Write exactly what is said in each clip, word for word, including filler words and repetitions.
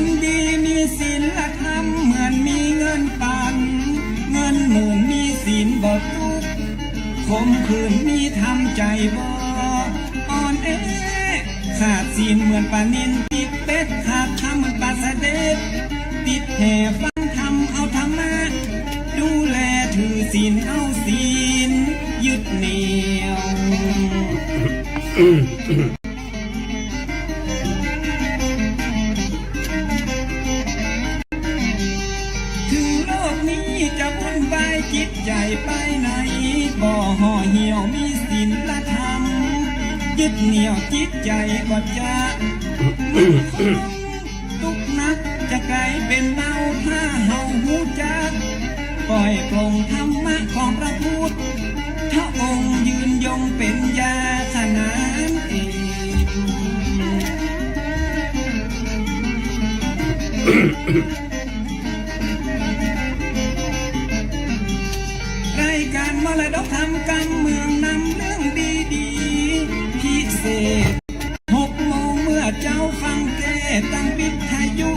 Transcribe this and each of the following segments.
คนดีมีศีลธรรมเหมือนมีเงินปัน เงินหมื่นมีศีลบ่ตุ๊กข์ ขมขื่นมีธรรมใจ๋บ่อ่อนแอ ขาดศีลเหมือนป๋านิลติดเบ็ด ขาดธรรมเหมือนป๋าสะเด็ด ติดแหฟังธรรมเอาธรรมะ ดูแลถือศีลเอาศีลยึดเหนี่ยว ถึงโลกนี้จะวุ่นวายจิตใจ๋ไปไหน บ่ห่อเหี่ยวมีศีลธรรม ยึดเหนี่ยวจิตใจ๋ก็จะ ตุ๊กข์นักจะก๋ายเป๋นเบา ถ้าเฮาฮู้จัก ปล่อยปลงธรรมะของพระพุทธองค์ ยืนยงเป๋นยาขนานเอก รายการมรดกธรรมกำเมืองนำเรื่องดีๆ พิเศษ หกโมงเมื่อเจ๊าฟังแก้ตั้งวิทยุ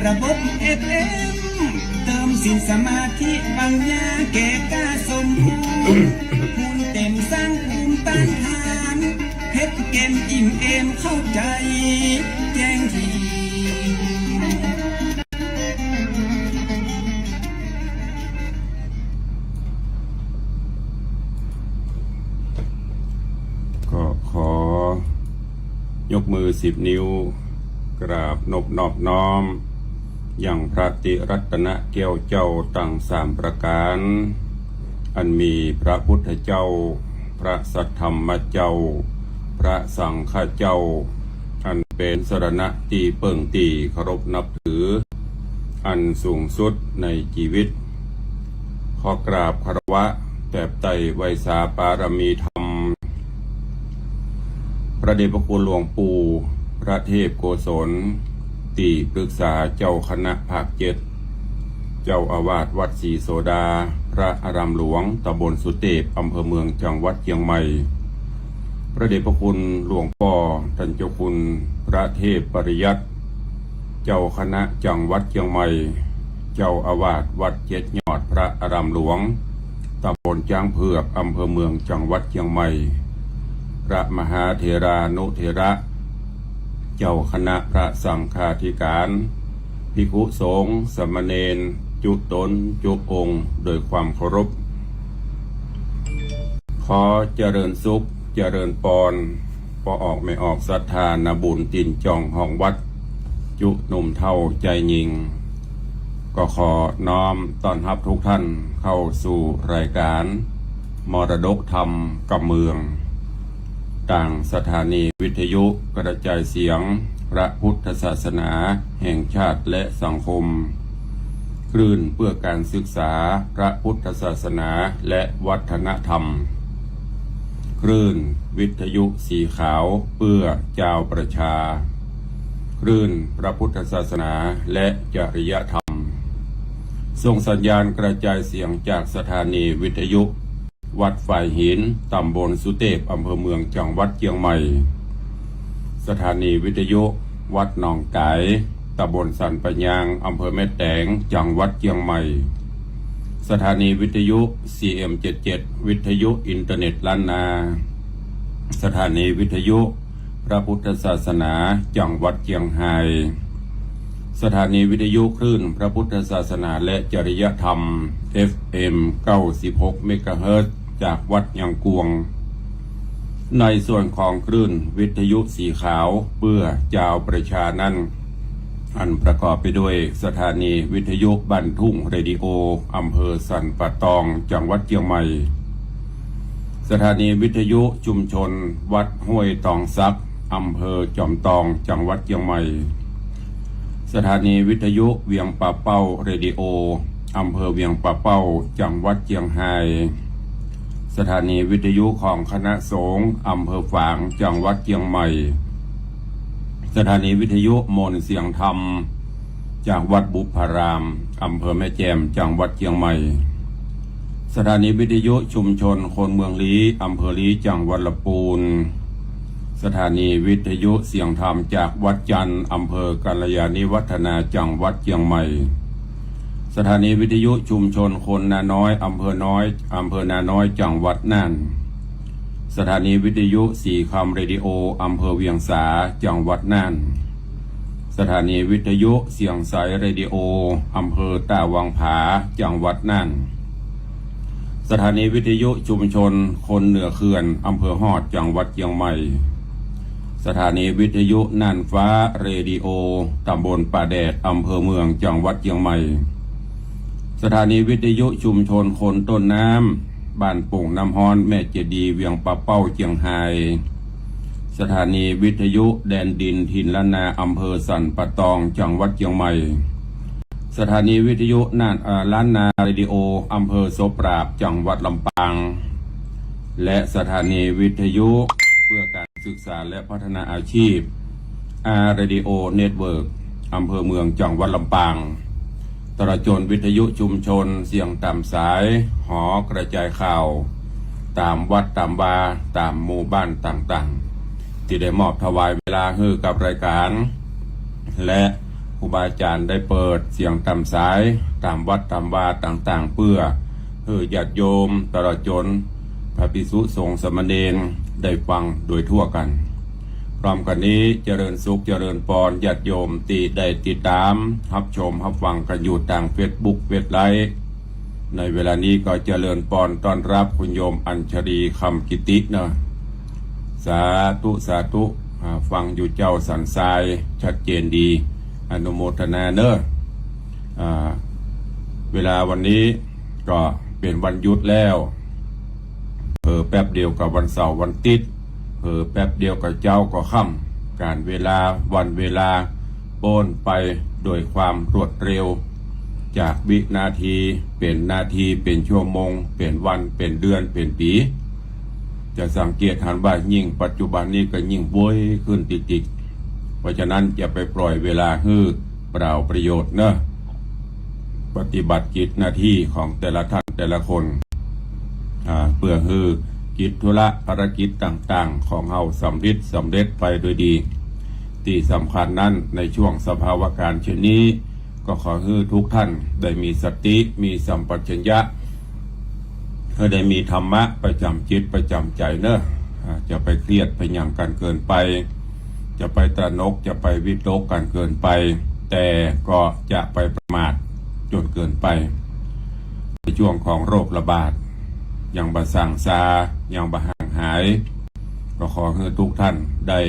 ระบบเอฟเอ็ม เติมศีลสมาธิปัญญาแก่ก้าสมบูรณ์ ภูมิเต็มสร้างภูมิต้านทาน เฮ็ดเก๋นอิ่มเอมเข้าใจ๋แจ้งถี่ ก็ขอยกมือสิบนิ้ว กราบนบนอบน้อม ยังพระติรัตนแก้วเจ้าตังสามประก๋าน อันมีพระพุทธเจ้า พระสัทธรรมเจ้า พระสังฆเจ้า อันเป๋นสรณะตี้เปิ้งตี้เคารพนับถือ อันสูงสุดในจีวิต ขอกราบคารวะแตบไต่ไหว้สาปารมีธรรม พระเดชพระคุณหลวงปู่พระเทพโกศล ตี้ปรึกษาเจ้าคณะภาคเจ็ด เจ้าอาวาสวัดศรีโสดา พระอารามหลวง ตำบลสุเตพ อำเภอเมือง จังหวัดเจียงใหม่ พระเดชพระคุณหลวงป้อต้านเจ้าคุณพระเทพปริยัติ เจ้าคณะจังหวัดเจียงใหม่ เจ้าอาวาสวัดเจ็ดยอด พระอารามหลวง ตำบลจ๊างเผือก อำเภอเมือง จังหวัดเจียงใหม่ พระมหาเถรานุเถระ เจ้าคณะพระสังฆาธิการ ภิกขุสงฆ์ สามเณร จุ๊ต๋น จุ๊องค์ โดยความเคารพ ขอเจริญสุข เจริญปอน ป้อออกแม่ออกศรัทธา นาบุญตี๋นจ่องห้องวัด จุ๊หนุ่มเฒ่าจายญิง ก็ขอน้อมต้อนฮับทุกท่านเข้าสู่รายการมรดกธรรมกำเมือง ตางสถานีวิทยุกระจายเสียงพระพุทธศาสนาแห่งชาติและสังคม คลื่นเพื่อการศึกษาพระพุทธศาสนาและวัฒนธรรม คลื่นวิทยุสีขาวเพื่อจาวประชา คลื่นพระพุทธศาสนาและจริยธรรม ส่งสัญญาณกระจายเสียงจากสถานีวิทยุวัดฝายหิน ตำบลสุเตพ อำเภอเมือง จังหวัดเจียงใหม่ สถานีวิทยุวัดหนองก๋าย ตำบลสันป่ายาง อำเภอแม่แตง จังหวัดเจียงใหม่ สถานีวิทยุ ซีเอ็มเจ็ดเจ็ด วิทยุอินเทอร์เน็ตล้านนา สถานีวิทยุพระพุทธศาสนา จังหวัดเจียงฮาย สถานีวิทยุคลื่นพระพุทธศาสนาและจริยธรรม เอฟเอ็ม เก้าสิบหก เมกะเฮิรตซ์ จากวัดยางกวง ในส่วนของคลื่นวิทยุสีขาวเพื่อจาวประชานั้น อันประกอบไปด้วยสถานีวิทยุบ้านทุ่งเรดิโอ อำเภอสันป่าตอง จังหวัดเจียงใหม่ สถานีวิทยุชุมชนวัดห้วยตองสัก อำเภอจอมตอง จังหวัดเจียงใหม่ สถานีวิทยุเวียงป่าเป้าเรดิโอ อำเภอเวียงป่าเป้า จังหวัดเจียงฮาย สถานีวิทยุของคณะสงฆ์ อำเภอฝาง จังหวัดเจียงใหม่ สถานีวิทยุมนต์เสียงธรรม จากวัดบุพพาราม อำเภอแม่แจ่ม จังหวัดเจียงใหม่ สถานีวิทยุชุมชนคนเมืองลี้ อำเภอลี้ จังหวัดลำปูน สถานีวิทยุเสียงธรรมจากวัดจันทร์ อำเภอกัลยาณิวัฒนา จังหวัดเจียงใหม่ สถานีวิทยุชุมชนคนนาน้อย อำเภอน้อย อำเภอนาน้อย จังหวัดน่าน สถานีวิทยุสีคำเรดิโอ อำเภอเวียงสา จังหวัดน่าน สถานีวิทยุเสียงใสเรดิโอ อำเภอต้าวังผา จังหวัดน่าน สถานีวิทยุชุมชนคนเหนือเขื่อน อำเภอฮอด จังหวัดเจียงใหม่ สถานีวิทยุน่านฟ้าเรดิโอ ตำบลป่าแดด อำเภอเมือง จังหวัดเจียงใหม่ สถานีวิทยุชุมชนคนต้นน้ำ บ้านโป่งน้ำฮ้อน แม่เจดีย์ เวียงป่าเป้า เจียงฮาย สถานีวิทยุแดนดินถิ่นล้านนา อำเภอสันป่าตอง จังหวัดเจียงใหม่ สถานีวิทยุน่าน เอ่อ ล้านนาเรดิโอ อำเภอโสปราบ จังหวัดลำปาง และสถานีวิทยุเพื่อการศึกษาและพัฒนาอาชีพ อาร์ เรดิโอ เน็ตเวิร์ก อำเภอเมือง จังหวัดลำปาง ตลอดจ๋นวิทยุชุมชนเสียงต๋ามสาย หอกระจายข่าว ต๋ามวัดต๋ามวา ต๋ามหมู่บ้านต่างๆ ตี้ได้มอบถวายเวลาหื้อกับรายการ และครูบาอาจ๋ารย์ได้เปิดเสียงต๋ามสาย ต๋ามวัดต๋ามวาต่างๆ เปื้อหื้อญาติโยม ตลอดจ๋นพระภิกษุสงฆ์สามเณรได้ฟังโดยทั่วกั๋น พร้อมกั๋นนี้เจริญสุขเจริญปอนญาติโยมตี้ได้ติดต๋ามฮับชมฮับฟังกั๋นอยู่ตางเฟซบุ๊ก เฟซไลฟ์ ในเวลานี้ก็เจริญปอนต้อนฮับคุณโยมอัญชลี คำกิติเนาะ สาธุ สาธุ อ่า ฟังอยู่เจ้าสันทราย ชัดเจนดี อนุโมทนาเนาะ อ่า เวลาวันนี้ก็เป๋นวันหยุดแล้ว เผลอแป๊บเดียวก็วันเสาร์วันติ๊ด เผลอแป๊บเดียวก็เจ๊าก็ค่ำ ก๋าลเวลา วันเวลา ป๊นไปโดยความรวดเร็ว จากวินาทีเป๋นนาที เป๋นชั่วโมง เป๋นวัน เป๋นเดือน เป๋นปี๋ จะสังเกตหันว่ายิ่งปัจจุบันนี้ก็ยิ่งไวขึ้นติดๆ เพราะฉะนั้นอย่าไปปล่อยเวลาหื้อเปล่าประโยชน์เนาะ ปฏิบัติกิจหน้าตี้ของแต่ละท่านแต่ละคน อ่า เปื้อหื้อกิจธุระภารกิจต่างๆ ของเฮาสำริดสำเร็จไปโดยดี ตี้สำคัญนั้นในช่วงสภาวะก๋าลเช่นนี้ ก็ขอหื้อทุกท่านได้มีสติ มีสัมปชัญญะ หื้อได้มีธรรมะประจ๋ำจิตประจ๋ำใจ๋เนาะ อ่า จะไปเครียดไปหยังกั๋นเกินไป จะไปตระหนก จะไปวิตกกั๋นเกินไป แต่ก็จะไปประมาทจ๋นเกินไป ในช่วงของโรคระบาด ยังบ่ส่างซา ยังบ่ห่างหาย ก็ขอหื้อทุกท่านได้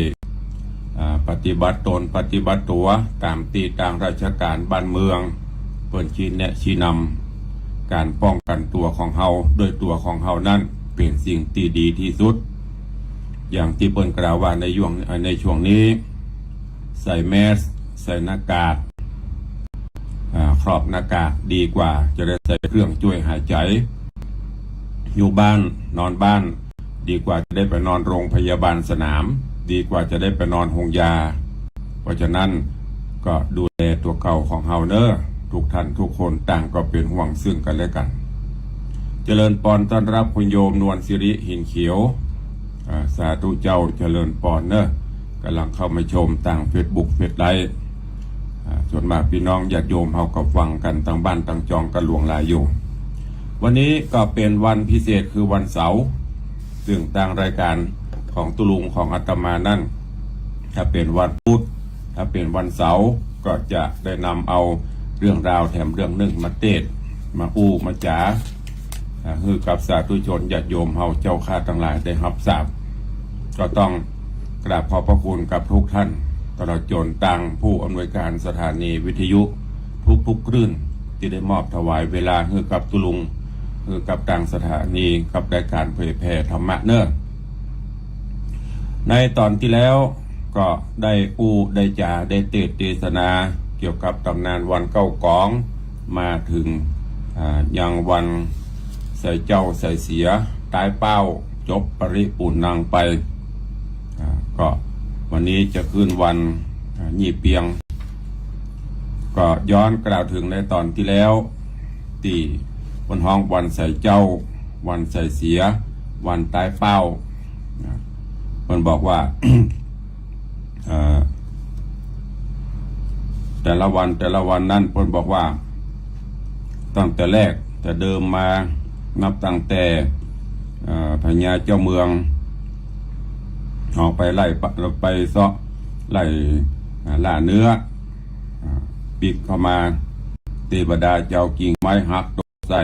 อ่า ปฏิบัติตนปฏิบัติตั๋วต๋ามตี้ตางราชก๋าลบ้านเมืองเปิ้นชี้แนะชี้นำ ก๋านป้องกั๋นตั๋วของเฮาด้วยตั๋วของเฮานั้นเป๋นสิ่งตี้ดีตี้สุด อย่างตี้เปิ้นกล่าวว่าในย่วง ในช่วงนี้ ใส่แมสก์ ใส่หน้ากาก อ่า ครอบหน้ากากดีกว่าจะได้ใส่เครื่องช่วยหายใจ อยู่บ้าน นอนบ้าน ดีกว่าจะได้ไปนอนโรงพยาบาลสนาม ดีกว่าจะได้ไปนอนโฮงยา เพราะฉะนั้นก็ดูแลตั๋วเก่าของเฮาเนาะ ทุกท่านทุกคนต่างก็เป๋นห่วงซึ่งกั๋นและกั๋น เจริญปอนต้อนฮับคุณโยมนวลสิริ หินเขียว อ่า สาธุเจ้า เจริญปอนเนาะ ก่ำลังเข้ามาชมตางเฟซบุ๊ก เฟซไลฟ์ อ่า ส่วนมากปี้น้องญาติโยมเฮาก็ฟังกั๋นตางบ้านตางจองกั๋นหลวงหลายอยู่ วันนี้ก็เป๋นวันพิเศษคือวันเสาร์ ซึ่งตางรายก๋านของตุ๊ลุงของอาตมานั้น ถ้าเป๋นวันพุธ ถ้าเป๋นวันเสาร์ ก็จะได้นำเอาเรื่องราวแถมเรื่องนึ่งมาเตสน์ มาอู้มาจ๋า อ่า หื้อกับสาธุชนญาติโยมเฮาเจ้าข้าตังหลายได้ฮับทราบ ก็ต้องกราบขอบพระคุณกับทุกท่าน ตลอดจ๋นตางผู้อำนวยการสถานีวิทยุทุกๆคลื่น ตี้ได้มอบถวายเวลาหื้อกับตุ๊ลุง หื้อกับตางสถานี กับรายก๋านเผยแผ่ธรรมะเนาะ ในต๋อนตี้แล้วก็ได้อู้ได้จ๋าได้เตสน์เตสนาเกี่ยวกับต๋ำนานวันเก้ากอง มาเถิง อ่า ยังวันใส่เจ้าใส่เสีย ต๋ายเป้า จบปริปูรณังไป อ่า ก็วันนี้จะขึ้นวัน อ่า ยี่เปียง ก็ย้อนกล่าวเถิงในต๋อนตี้แล้ว ตี้เปิ้นฮ้องวันใส่เจ้า วันใส่เสีย วันต๋ายเป้า นะ เปิ้นบอกว่า เอ่อ แต่ละวัน แต่ละวันนั้นเปิ้นบอกว่า ตั้งแต่แรก แต่เดิมมา นับตั้งแต่ เอ่อ พญาเจ้าเมือง ออกไปไล่ปะ ไปเซาะไล่ อ่า ล่าเนื้อ อ่า ปิ๊กเข้ามา เตวดาจะเอากิ่งไม้หัก ใส่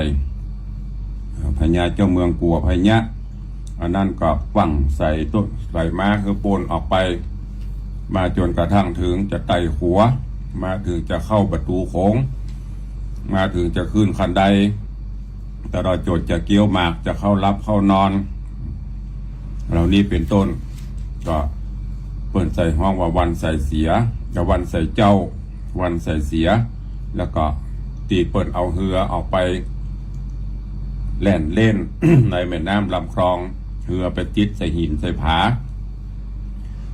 อ่า พญาเจ้าเมืองกั๋วไผเยียะ อันนั้นก็ฟั่งใส่ต้น ใส่ม้าหื้อป๊นออกไป มาจ๋นกระทั่งเถิงจะไต่ขัว มาเถิงจะเข้าประตู๋โขง มาเถิงจะขึ้นคันได ตลอดจ๋นจะเกี้ยวหมาก จะเข้าหลับเข้านอน เหล่านี้เป๋นต้น ก็เปิ้นใส่ฮ้องว่าวันใส่เสีย กับวันใส่เจ้า วันใส่เสีย แล้วก็ตี้เปิ้นเอาเฮือออกไปแล่นเล่น ในแม่น้ำลำคลอง เฮือไปติดใส่หินใส่ผา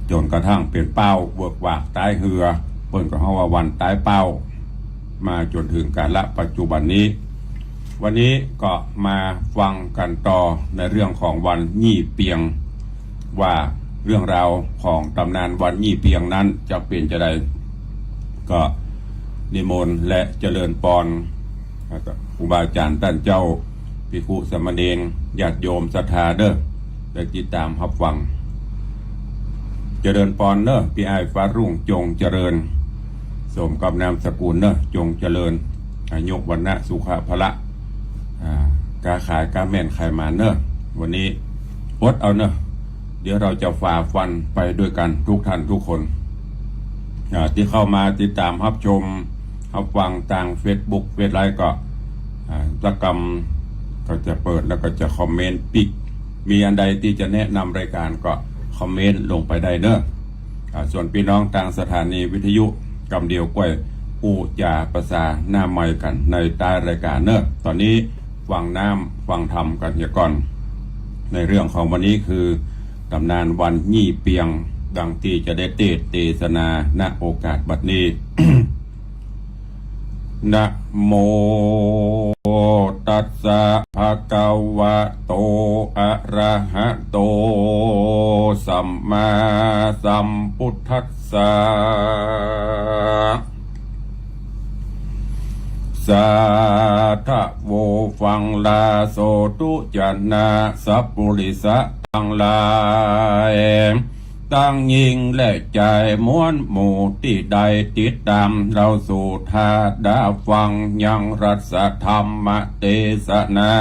จ๋นกระทั่งเป๋นเป้าเวิกวากต๋ายเฮือ เปิ้นก็ฮ้องว่าวันต๋ายเป้า มาจ๋นเถิงกาละปัจจุบันนี้ วันนี้ก็มาฟังกั๋นต่อในเรื่องของวันยี่เปียง ว่าเรื่องราวของต๋ำนานวันยี่เปียงนั้นจะเป๋นจาใด ก็นิมนต์และเจริญปอน แล้วก็ครูบาอาจ๋ารย์ต้านเจ้า ภิกขุสามเณร ญาติโยมศรัทธาเน่อ ได้ติดต๋ามฮับฟัง เจริญปอนเน่อ ปี้อ้ายฟ้ารุ่งจงเจริญ สมกับนามสกุลเน่อ จงเจริญ อายุ วรรณะ สุขะ พละ อ่า ก๊าขายก๊าแม่นขายหมานเน่อ วันนี้อดเอาเน่อ เดี๋ยวเราจะฝ่าฟันไปด้วยกั๋นทุกท่านทุกคน อ่า ตี้เข้ามาติดต๋ามฮับชมฮับฟังตางเฟซบุ๊ก เฟซไลฟ์ก็ อ่า สักกำก็จะเปิดแล้วก็จะคอมเมนต์ปิ๊ก มีอันใดตี้จะแนะนำรายก๋านก็คอมเมนต์ลงไปได้เน่อ อ่า ส่วนปี้น้องตางสถานีวิทยุ กำเดียวก้วยอู้จ๋าปะสาหน้าไมค์กั๋นในต๋ายรายก๋านเน่อ ต๋อนนี้ฟังน้ำฟังธรรมกั๋นเหียก่อน ในเรื่องของวันนี้คือต๋ำนานวันยี่เปียง ดังตี้จะได้เตสน์เตสนา ณ โอกาสบัดนี้ นะโมตัสสะ ภะคะวะโต อะระหะโต สัมมาสัมพุทธัสสะ สาธะโว ฟังลาโสตุจะนะ สัปปุริสะตังหลาย ตังญิงและจาย มวลหมู่ตี้ได้ติดต๋ามเฮาสู่ถ้าดาฟังยังรัสธรรมเตสนา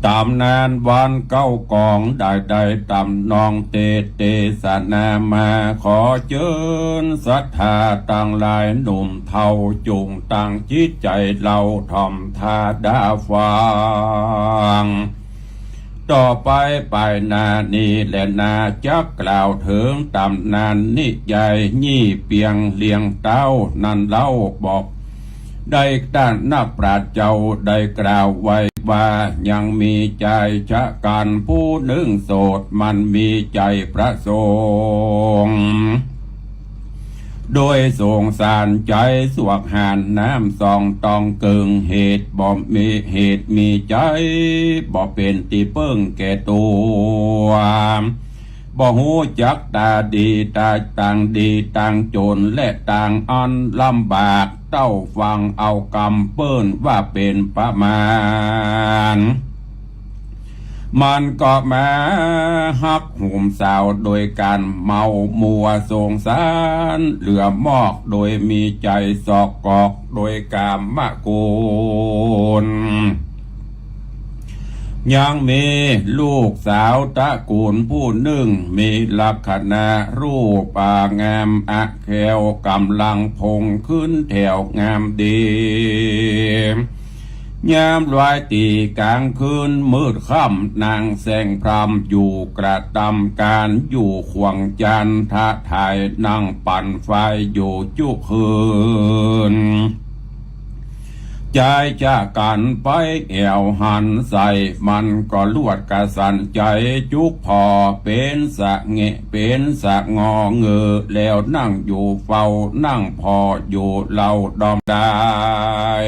ต๋ำนานวันเก้ากองได้ ได้ต๋ำนองเตสน์เตสนามา ขอเจิญศรัทธาตังหลาย หนุ่มเฒ่าจุ่งตั้งจิตใจ๋เฮาถ่อมถ้าดาฟัง ต่อไปไปหน้านี้แลนา จักกล่าวเถิงต๋ำนานนิยายยี่เปียงเลียงเต๊านั้นเล่า บอกได้ต้านนักปราชญ์เจ้าได้กล่าวไว้ว่า ยังมีจายชะกัญผู้นึ่งโสด มันมีใจ๋ประสงค์ โดยสงสารใจ๋สวกหาญน้ำสองตองเกิ่ง เหตุบ่มี เหตุมีใจ๋บ่เป๋นตี้เปิ้งแก่ตั๋ว บ่ฮู้จักต๋าดีต๋า ตางดีตางจ๋นและตางอันลำบาก เต้าฟังเอากำเปิ้นว่าเป๋นประมาณ มันก็มาฮักหนุ่มสาวโดยก๋านเมามัวสงสาร เหลือมอกโดยมีใจ๋สอกกอกโดยก๋ามกุล ยังมีลูกสาวตระกูลผู้นึ่ง มีลักษณะรูปงามอะแข้วก๋ำลังพงขึ้นแถวงามดี ยามลอยตี๋ก๋างคืนมืดค่ำ นางแสงพรำอยู่กระตำก๋าน อยู่ขวางจานทะถ่าย นั่งปั่นไฟอยู่จุคืน จายชะกัญไปแอ่วหันใส่ มันก็ลวดกระสันใจ๋จุกผ่อ เป๋นสะเงะเป๋นสะงอเงอ แล้วนั่งอยู่เฝ้า นั่งผ่ออยู่เล่าดอมดาย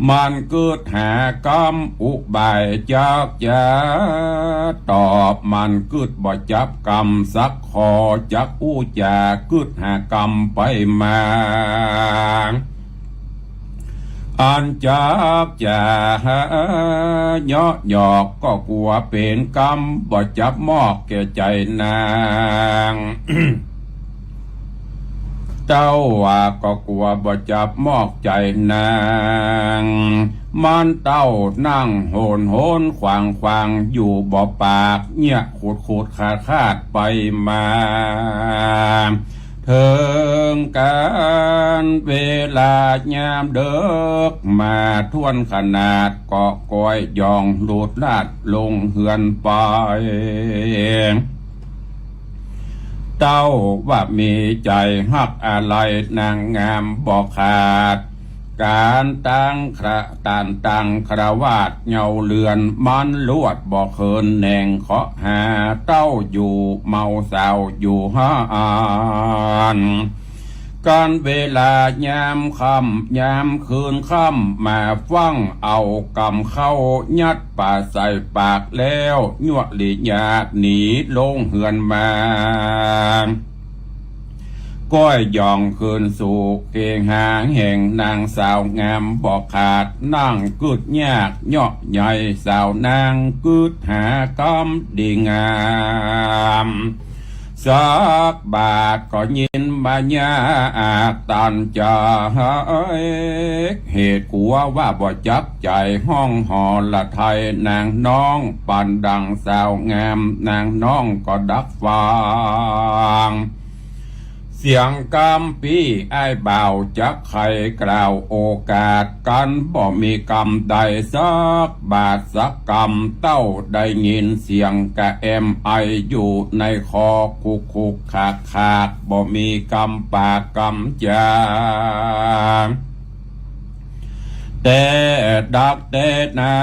มันกึ๊ดหากำอุบายจักจะตอบ มันกึ๊ดบ่จับกำสักข้อ จักอู้จ๋ากึ๊ดหากำไปมา อันจักจะเยาะหยอกก็กั๋วเป๋นกำบ่จับมอกแก่ใจ๋นาง เต้าว่าก็กั๋วบ่จับมอกใจ๋นาง มันเต้านั่งโหนโหนขวางขวางอยู่บ่ปาก เยียะขุดขุดขาดขาดไปมา เถิงก๋านเวลายามเดิ็กมาถ้วนขนาด ก็ก้อยหย่องหลุดลาดลงเฮือนไป เต้าว่ามีใจ๋ฮักอาลัยนางงามบ่ขาด ก๋านตั้งคระ ก๋านตั้งคฤหัสถ์เยาว์เรือน มันลวดบ่เคินแหน่งเคาะหา เต้าอยู่เมาสาวอยู่หั้น ก๋านเวลายามค่ำยามคืนค่ำ มาฟั่งเอากำข้าวยัดปาใส่ปากแล้ว ยั่วหลียาหนีลงเฮือนมา ก้อยหย่องคืนสู่เกหาแห่งนางสาวงามบ่ขาด นั่งกึ๊ดยากเยาะใหญ่สาวนาง กึ๊ดหากำดีงามสักบาท ก็ยินมายากตันใจ๋ เหตุกั๋วว่าบ่จับใจ๋ ฮ้องห่อละไทนางน้อง ปันดังสาวงามนางน้องก็ดักฟัง เสียงกำปี้อ้ายบ่าวจักใค่กล่าวโอกาส กั๋นบ่มีกำใดสักบาทสักกำ เต้าได้ยินเสียงกะแอมไออยู่ในคอ คุกคุกขากขาก บ่มีกำปากกำจ๋า แต่ดักแต่นา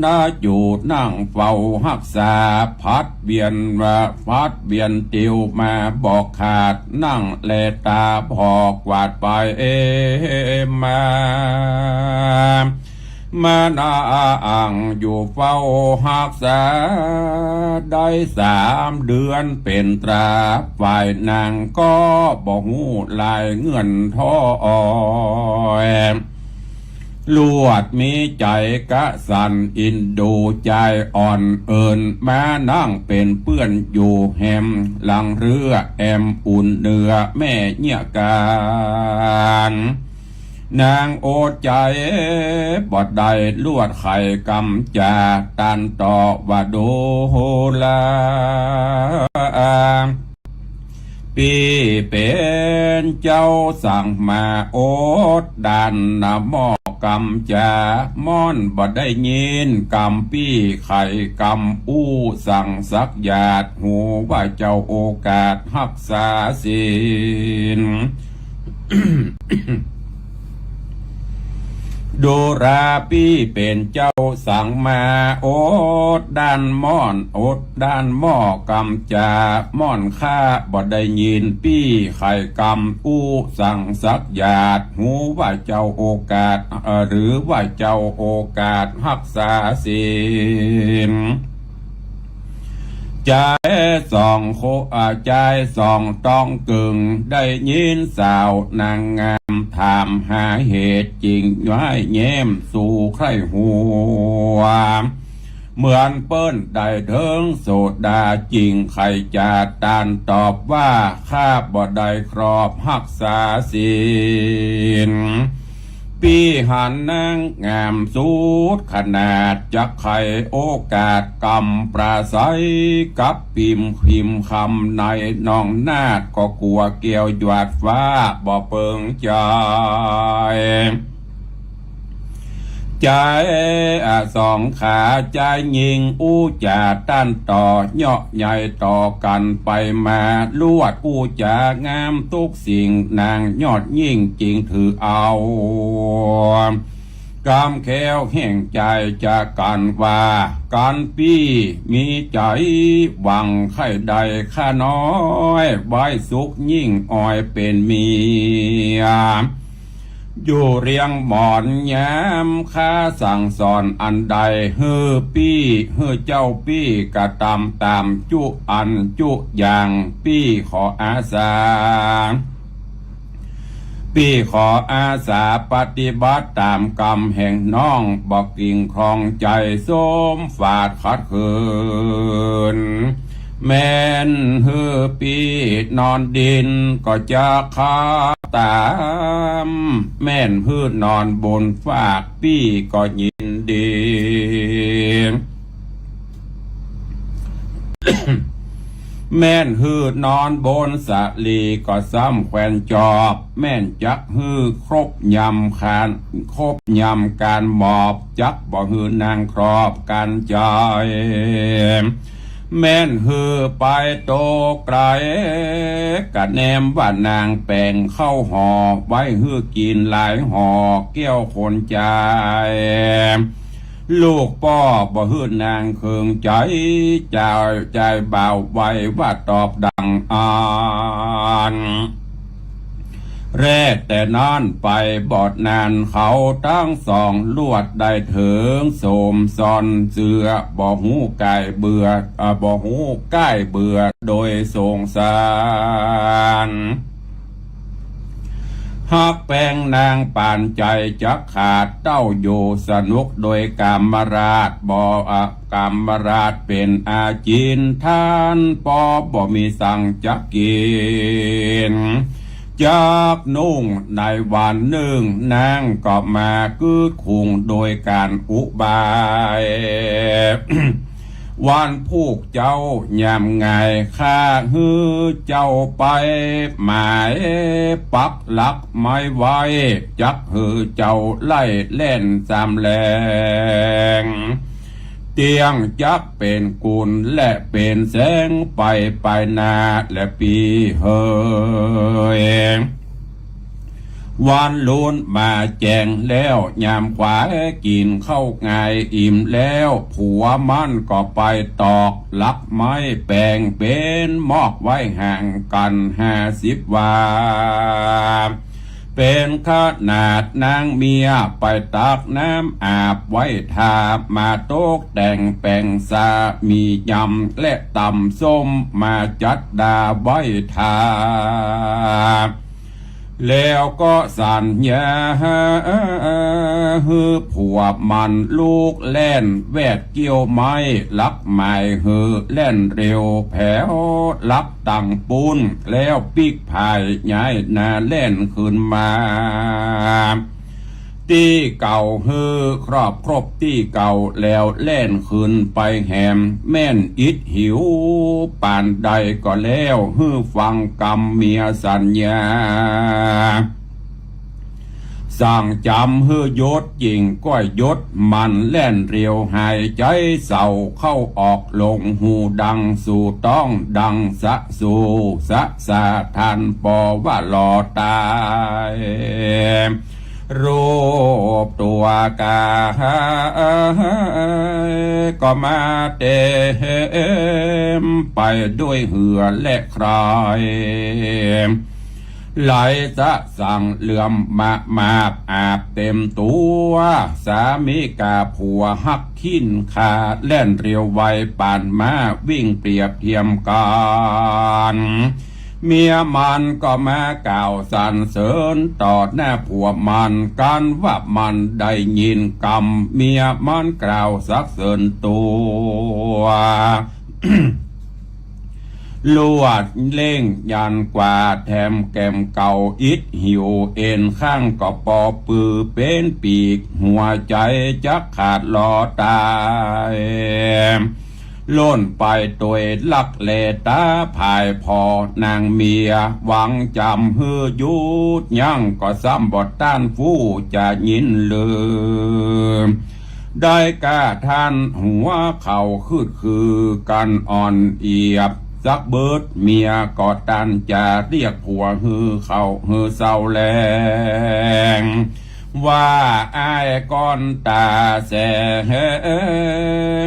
นาอยู่นั่งเฝ้าฮักษา ผัดเวียนว่าผัดเวียนติวมาบ่ขาด นั่งแลต๋าผ่อกวาดไปมา มานั่งอยู่เฝ้าฮักษา ได้สามเดือนเป๋นตรา ฝ่ายนางก็บ่ฮู้ลายเงื่อนถ้อย ลวดมีใจ๋กระสันอินดูจายอ่อน เอิญมานั่งเป๋นเปื้อนอยู่แฮมหลังเฮือ แอมอุ่นเหนือแม่เยียะก๋าน นางอดใจ๋บ่ได้ ลวดไขกำจ๋า ตันต่อว่าดูลา ปี้เป๋นเจ้าสั่งมาอดดันนะหม้อกำจ๋า ม่อนบ่ได้ยินกำปี้ไขกำอู้สั่งสักหยาด ฮู้ว่าเจ้าโอกาสฮักษาศีล ดูราปี้เป๋นเจ้าสั่งมาอดดันม่อน อดดันหม้อกำจ๋า ม่อนข้าบ่ได้ยินปี้ไขกำอู้สั่งสักหยาด ฮู้ว่าเจ้าโอกาส เอ่อ หรือว่าเจ้าโอกาสฮักษาศีล จายสองโค อ่า จายสองต้องกึ่ง ได้ยินสาวนางงามถามหาเหตุ จึงย้ายแย้มสู่ใค่ฮู้ เหมือนเปิ้นได้เถิงโสดา จึงไขจ๋าตันตอบว่า ข้าบ่ได้ครอบฮักษาศีล ปี้หันนางงามสุดขนาด จักไขโอกาสกำปราศรัยกับปิมพิมคำใน น้องนาฏก็กั๋วแก้วหยาดฟ้าบ่เปิงใจ๋ จาย อ่า สองขาจายญิงอู้จ๋าตันต่อ เยาะใหญ่ต่อกั๋นไปมา ลวดอู้จ๋างามตุ๊กสิ่ง นางยอดยิ่งจึงถือเอา กำแค้วแห่งจายจะกั๋นว่า กั๋นปี้มีใจ๋หวังใค่ได้ข้าน้อย ไว้สุขยิ่งออยเป๋นเมีย อยู่เรียงหมอนยามข้าสั่งสอนอันใด หื้อปี้ หื้อเจ้าปี้กระตำต๋ามจุอันจุอย่าง ปี้ขออาสา ปี้ขออาสาปฏิบัติต๋ามกำแห่งน้อง บ่กิ่งคลองใจ๋ส้มฝาดขัดเขิน แม่นหื้อปี้นอนดินก็จะขับต๋าม แม่นหื้อนอนบนฟากปี้ก็ยินดี แม่นหื้อนอนบนสะหลีก็ซ้ำแขวนจอบ แม่นจักหื้อครบยำคาน ครบยำก๋านหมอบ จักบ่หื้อนั่งครอบก๋านใจ๋ แม่นหื้อไปโตไก๋ กะแนมว่านางแป๋งเข้าห่อ ไว้หื้อกิ๋นหลายห่อ แก้วคนใจ๋ ลูกป้อบ่หื้อนางเคืองใจ๋ จ่าย จ่ายบ่าวไวว่าตอบดังอั้น แลแต่นั้นไปบ่นานเขาตังสองลวดได้เถิง โสมซอนเจือ บ่ฮู้ก้ายเบื่อ อ่า บ่ฮู้ก้ายเบื่อโดยสงสาร ฮักแปงนางปานใจ๋จักขาด เต้าอยู่สนุกโดยกามราชย์ บ่ อ่า กามราชย์เป๋นอาจิณ ท่านป้อบ่มีสังจักกิ๋น จักนุ่ง ในวันนึ่งนางก็มากื๊ดขุ่งโดยก๋านอุบาย วันพูกเจ๊ายามงาย ข้าหื้อเจ้าไปหมายปักหลักไม้ไว้ จักหื้อเจ้าไล่แล่นสามแหลง เตี้ยงจักเป๋นกุนและเป๋นแสงไปไปนาและปี้เหย วันลุนมาแจ้งแล้ว ยามขวายกิ๋นข้าวงายอิ่มแล้ว ผัวมันก็ไปตอกหลักไม้แป๋งเป๋นมอกไว้ห่างกั๋นห้าสิบวา เป๋นขนาดนางเมียไปตักน้ำอาบไว้ทา มาตกแต่งแป๋งสามียำและต๋ำส้มมาจัดดาไว้ทา แล้วก็สัญญาหื้อผัวมันลุกแล่นแวดเกี้ยวไม้ หลักไม้หื้อแล่นเร็วแผวหลักตังปุ้น แล้วปิ๊กผายย้ายหน้าแล่นขึ้นมา ตี้เก่าหื้อครอบครบตี้เก่า แล้วแล่นขึ้นไปแหม แม่นอิดหิวปานใดก็แล้ว หื้อฟังกำเมียสัญญา สั่งจ๋ำหื้อหยุด ยิ่งก้อยหยุดมันแล่นเร็ว หายใจ๋เศร้าเข้าออกหลง หูดังสู่ต้องดังสะสู่สะสา ท่านป้อว่าหล่อต๋าย รูปตั๋วก๋ายก็มาเต๋มไปด้วยเหื่อและใคร่ ไหลสะสั่งเหลื่อมมะมาบอาบเต๋มตั๋ว สามีก๋าผัวฮักขิ้นขาแล่นเร็วไวปานม้าวิ่งเปรียบเทียมกั๋น เมียมันก็มากล่าวสรรเสริญต่อหน้าผัวมัน กันว่ามันได้ยินกำเมียมันกล่าวสรรเสริญตั๋ว ลวดเล่งยันกว่าแถมแก่มเก่าอิดหิว เอ็นข้างก็ปอปือเป๋นปีก หัวใจ๋จักขาดหล่อต๋าย ล่นไปตวยลักแลต๋าผายผ่อนางเมีย หวังจ๋ำหื้อหยุดยั้งก็ซ้ำบ่ต้านฟู่จะยินเลย ได้ก้าท่านหัวเข่าคืดคือกั๋นอ่อนเอียบ สักเบิดเมียก็ตันจะเรียกผัวหื้อเข้าหื้อเศร้าแลง ว่าอ้ายก้อนต๋าแส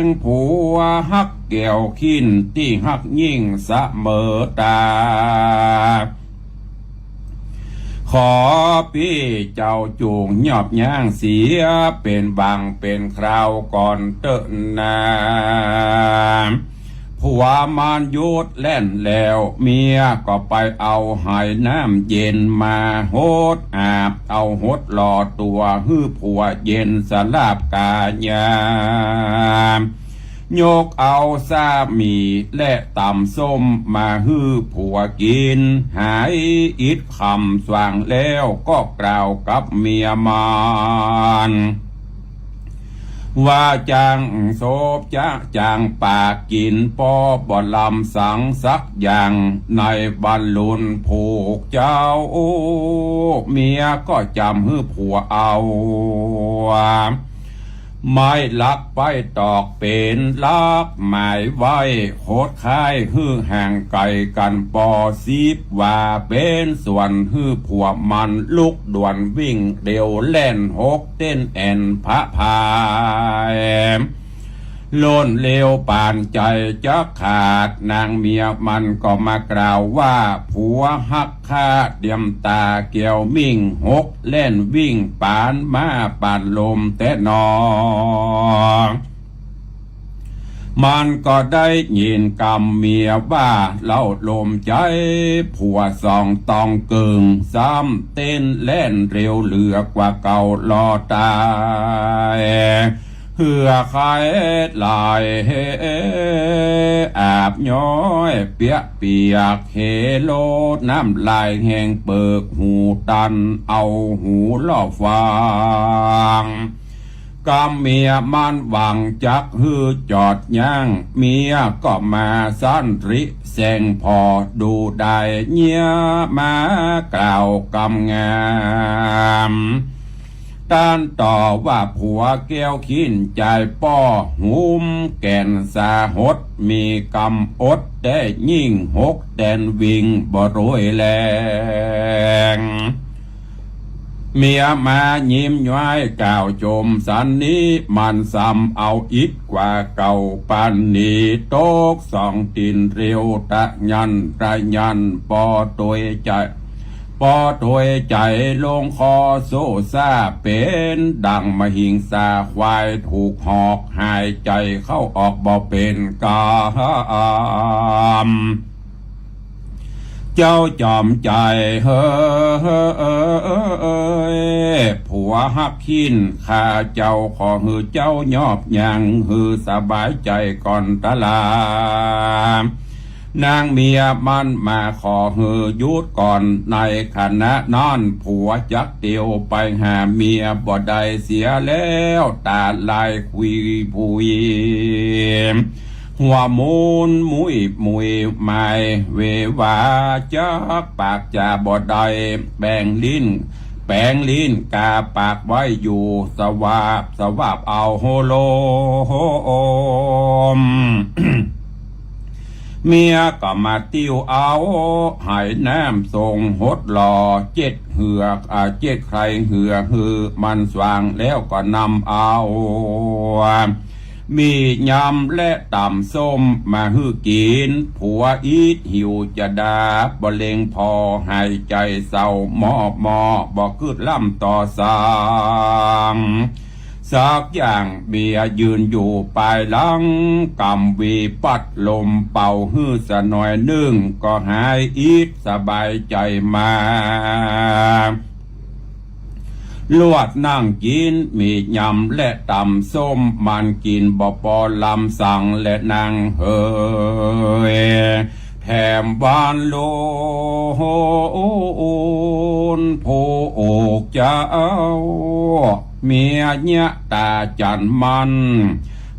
ง ผัวฮักแก้วขิ้นตี้ฮักยิ่งเสมอต๋า ขอปี้เจ้าจุ่งยอบยั้งเสีย เป๋นบางเป๋นคราวก่อนเต๊อะนา ผัวมันหยุดแล่นแล้ว เมียก็ไปเอาไหน้ำเย็นมาหดอาบ เอาหดหล่อตั๋วหื้อผัวเย็นสลาบก๋ายา ยกเอาซ่าหมี่และต๋ำส้มมาหื้อผัวกิ๋น หายอิดค่ำสว่างแล้วก็กล่าวกับเมียมัน ว่าจ้างสบจ๊ะจ้างปากกิ๋น ป้อบ่ลำสังสักอย่าง ในบรรลุนผูกเจ้า เมียก็จ๋ำหื้อผัวเอา ไม้ลักไปตอกเป๋นลักหมายไว้ โคตรค้ายหื้อห่างไก๋กั๋นปอสิบวา เป๋นส่วนหื้อผัวมันลุกด่วนวิ่งเร็วแล่นหกเต้นแอ่นผะพาย ล่นเร็วปานใจ๋จะขาด นางเมียมันก็มากล่าวว่า ผัวฮักข้าเตียมต๋าแก้วมิ่ง หกแล่นวิ่งปานม้าปานลมแต๊หนอ มันก็ได้ยินกำเมียว่า เล่าลมใจ๋ ผัวสองตองเกิ่ง ซ้ำเต้นแล่นเร็วเหลือกว่าเก่าลอต๋าย เหื่อไขไหลอาบย้อยเปียะเปียก เหโลน้ำลายแห้งเปิกหูตัน เอาหูล่อฟัง กำเมียมันหวังจักหื้อจอดยั้ง เมียก็มาสันติแสงผ่อดูได้ เยียะมากล่าวกำงาม ต้านต่อว่า ผัวแก้วขิ้นจายป้อ หุมแก่นสาหด มีกำอดแต๊ยิ่ง หกแตนวิ่งบ่รวยแรง เมียมายิ้มย้อยกล่าวจมสันนี้ มันซ้ำเอาอิดกว่าเก่าปานนี้ ตกสองตี๋นเร็วตะยันตะยัน ปอตวยใจ๋ ปอตวยใจ๋ลงคอโซ่ซ่า เป๋นดั่งมหิงสาควายถูกหอก หายใจ๋เข้าออกบ่เป๋นกำ เจ้าจ๋อมใจ๋เฮย ผัวฮักขิ้นข้าเจ้า ขอหื้อเจ้ายอบยั้ง หื้อสบายใจ๋ก่อนตะลา นางเมียมันมาขอหื้อหยุดก่อน ในขณะนั้นผัวจักเตียวไปหาเมียบ่ได้เสียแล้ว ต๋าลายคุยผุย หัวหมุนมุยมุยไม้เววา จักปากจ๋าบ่ได้ แป๋งลิ้น แป๋งลิ้นกาปากไว้อยู่ สวาบสวาบเอาโฮโลม เมียก็มาติ้วเอาไหน้ำส่งหดหล่อ เจ็ดเหือก อ่า เจ็ดไคร่เหือก หื้อมันสว่างแล้วก็นำเอา หมี่ยำและต๋ำส้มมาหื้อกิ๋น ผัวอิดหิวจะดา บ่เล็งผ่อหายใจ๋เศร้า มอบมอบบ่กึ๊ดล้ำต่อสัง สักอย่าง เมียยืนอยู่ปายหลัง กำหวีปัดลมเป่าหื้อสะหน่อยนึ่ง ก็หายอิดสบายใจ๋มา ลวดนั่งกิ๋นหมี่ยำและต๋ำส้ม มันกิ๋นบ่ปอลำสังแลนางเหย แถมหวานโลนผู้โอกเจ้า เมียเยียะต๋าจั๋นมัน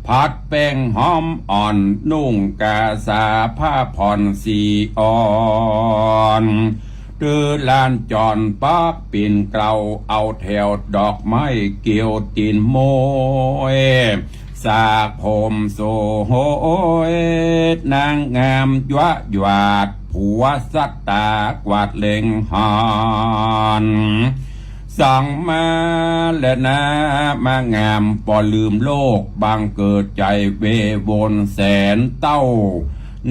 ผัดแป้งหอมอ่อน นุ่งกาสาผ้าผ่อนสีอ่อน ตื้อลานจรปักปิ่นเกล้า เอาแถวดอกไม้เกี่ยวตี๋นโมย สากผมสวย นางงามยั่วหยาด ผัวสัตตากวาดเล็งหัน สังมาแลนามางาม ปอลืมโลกบังเกิดใจ๋เววนแสนเต้า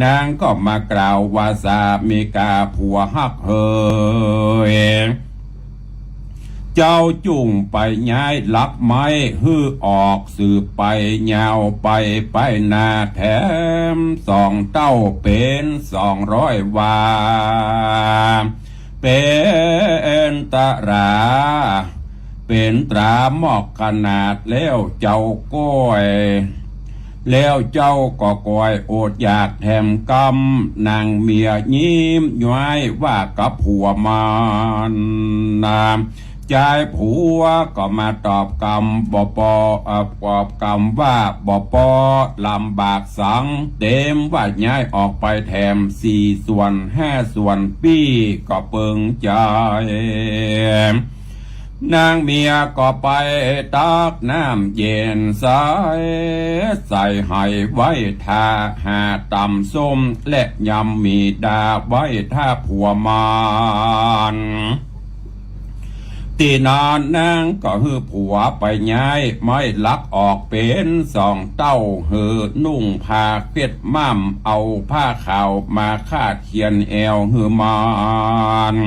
นางก็มากล่าวว่า สามีกาผัวฮักเหย เจ้าจุ่งไปย้ายลักไม้หื้อออกสืบไปยาวไป ไปหน้าแถมสองเต้าเป๋นสองร้อยวา เป๋นตรา เป๋นตราหมอกขนาดแล้วเจ้าก้อย แล้วเจ้าก็ก้อยอดอยากแถมกำ นางเมียยิ้มย้อยว่ากับผัวมันนา จายผัวก็มาตอบกำบ่ปอ เอ่อ ตอบกำว่าบ่ปอ ลำบากสัง เต๋มว่าย้ายออกไปแถมสี่ส่วนห้าส่วน ปี้ก็เปิงใจ๋ นางเมียก็ไปตักน้ำเย็นใส ใส่ไหไว้ถ้าหาต๋ำส้ม และยำหมี่ดาไว้ถ้าผัวมัน ตี้นั้นนางก็หื้อผัวไปย้ายไม้ลักออกเป๋นสองเต้า หื้อนุ่งผ้าเปียดม่ำ เอาผ้าขาวมาคาดเขียนแอวหื้อมัน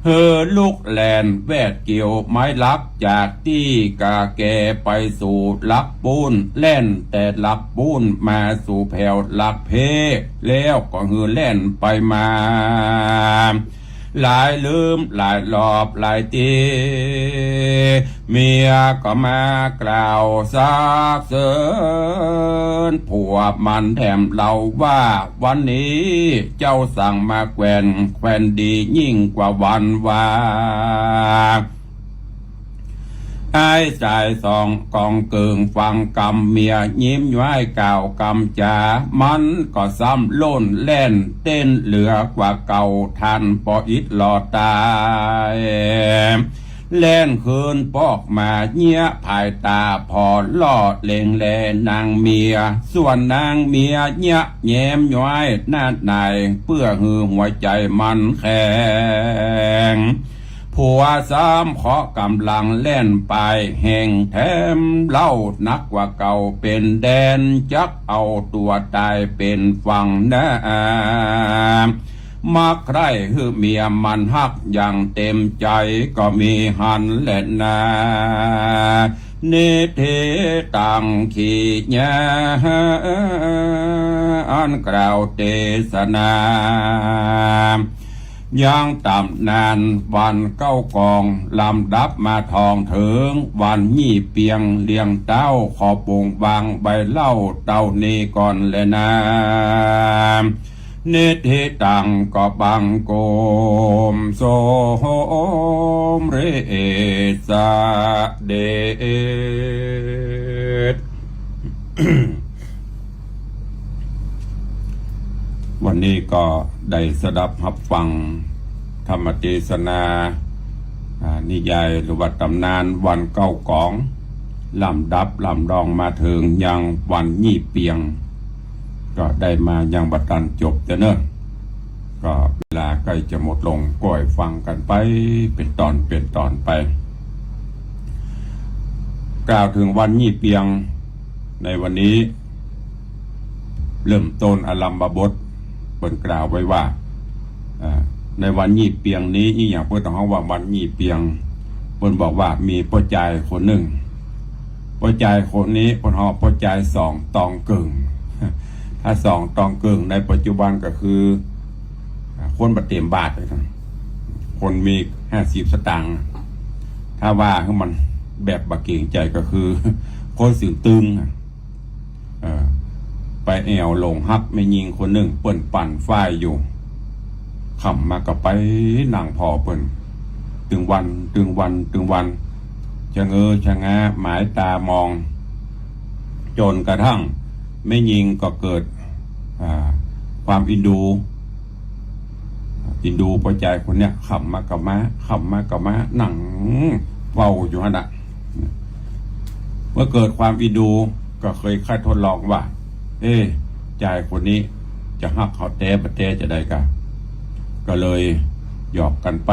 หื้อลุกแล่นแวดเกี่ยวไม้ลัก จากตี้กาแกไปสู่ลักปูน แล่นแต่ลักปูนมาสู่แผวลักเพ แล้วก็หื้อแล่นไปมา หลายลืมหลายรอบหลายตี้ เมียก็มากล่าวสรรเสริญผัวมันแถมเล่าว่า วันนี้เจ้าสั่งมาแกว่น แกว่นดียิ่งกว่าวันวา อ้ายจายสองกองเกิ่งฟังกำ เมียยิ้มย้อยกล่าวกำจา มันก็ซ้ำโล่นแล่นเต้นเหลือกว่าเก่า ทันปออิดหล่อต๋าย แล่นคืนปอกมาเยียะผายต๋า ผ่อล่อเล็งแลนางเมีย ส่วนนางเมียเยียะแย้มย้อยหน้าไหน เปื้อหื้อหัวใจ๋มันแข็ง ผัวซ้ำเคาะก๋ำลังแล่นไปแฮงแถมเล่า นักกว่าเก่าเป๋นแดน จักเอาตั๋วต๋ายเป๋นฝั่งนา มักใคร่หื้อเมียมันฮักอย่างเต๋มใจ๋ ก็มีหั้นแลนา นิทธิตัง ขีญา อันกล่าวเตสนา ยังต๋ำนานวันเก๊ากอง ลำดับมาถ่องเถิงวันยี่เปียง เรียงเต้าขอบ่งวางใบเล่าเต้านี้ก่อนแลนา นิทธิตัง ก็บังคมสมเร็จเสด็จ วันนี้ก็ได้สดับฮับฟังธรรมเตสนา อ่า นิยายหรือว่าต๋ำนานวันเก๊ากอง ลำดับลำดองมาเถิงยังวันยี่เปียง ก็ได้มายังบ่ตันจบเตื้อเน่อ ก็เวลาใก้จะหมดลง ก้อยฟังกั๋นไปเป๋นต๋อนเป๋นต๋อนไป กล่าวเถิงวันยี่เปียงในวันนี้ เริ่มต้นอารัมภบท เปิ้นกล่าวไว้ว่า อ่า ในวันยี่เปียงนี้ อี่หยังเปิ้นต้องฮ้องว่าวันยี่เปียง เปิ้นบอกว่ามีป้อจายคนนึ่ง ป้อจายคนนี้เปิ้นฮ้องป้อจายสองตองเกิ่ง ถ้าสองตองเกิ่งในปัจจุบันก็คือ อ่า คนบ่เต๋มบาทเลยนะ คนมีห้าสิบสตางค์ ถ้าว่าหื้อมันแบบบ่เก๋งใจ๋ก็คือ คนเสียงตึงอะ เออ ไปแอ่วหลงฮักแม่ญิงคนนึ่ง เปิ้นปั่นฝ้ายอยู่ ค่ำมาก็ไปนั่งผ่อเปิ้น ตึงวัน ตึงวัน ตึงวัน ชะเง้อชะแง้ หมายต๋ามอง จนกระทั่งแม่ญิงก็เกิด อ่า ความอินดู อินดูป้อจายคนเนี้ย ค่ำมาก็มา ค่ำมาก็มา นั่งเฝ้าอยู่หั้นน่ะ เมื่อเกิดความอินดูก็เคยใค่ทดลองว่า เอ๊ะ จายคนนี้จะฮักเฮาแต๊บ่แต๊จะใดกา ก็เลยหยอกกั๋นไป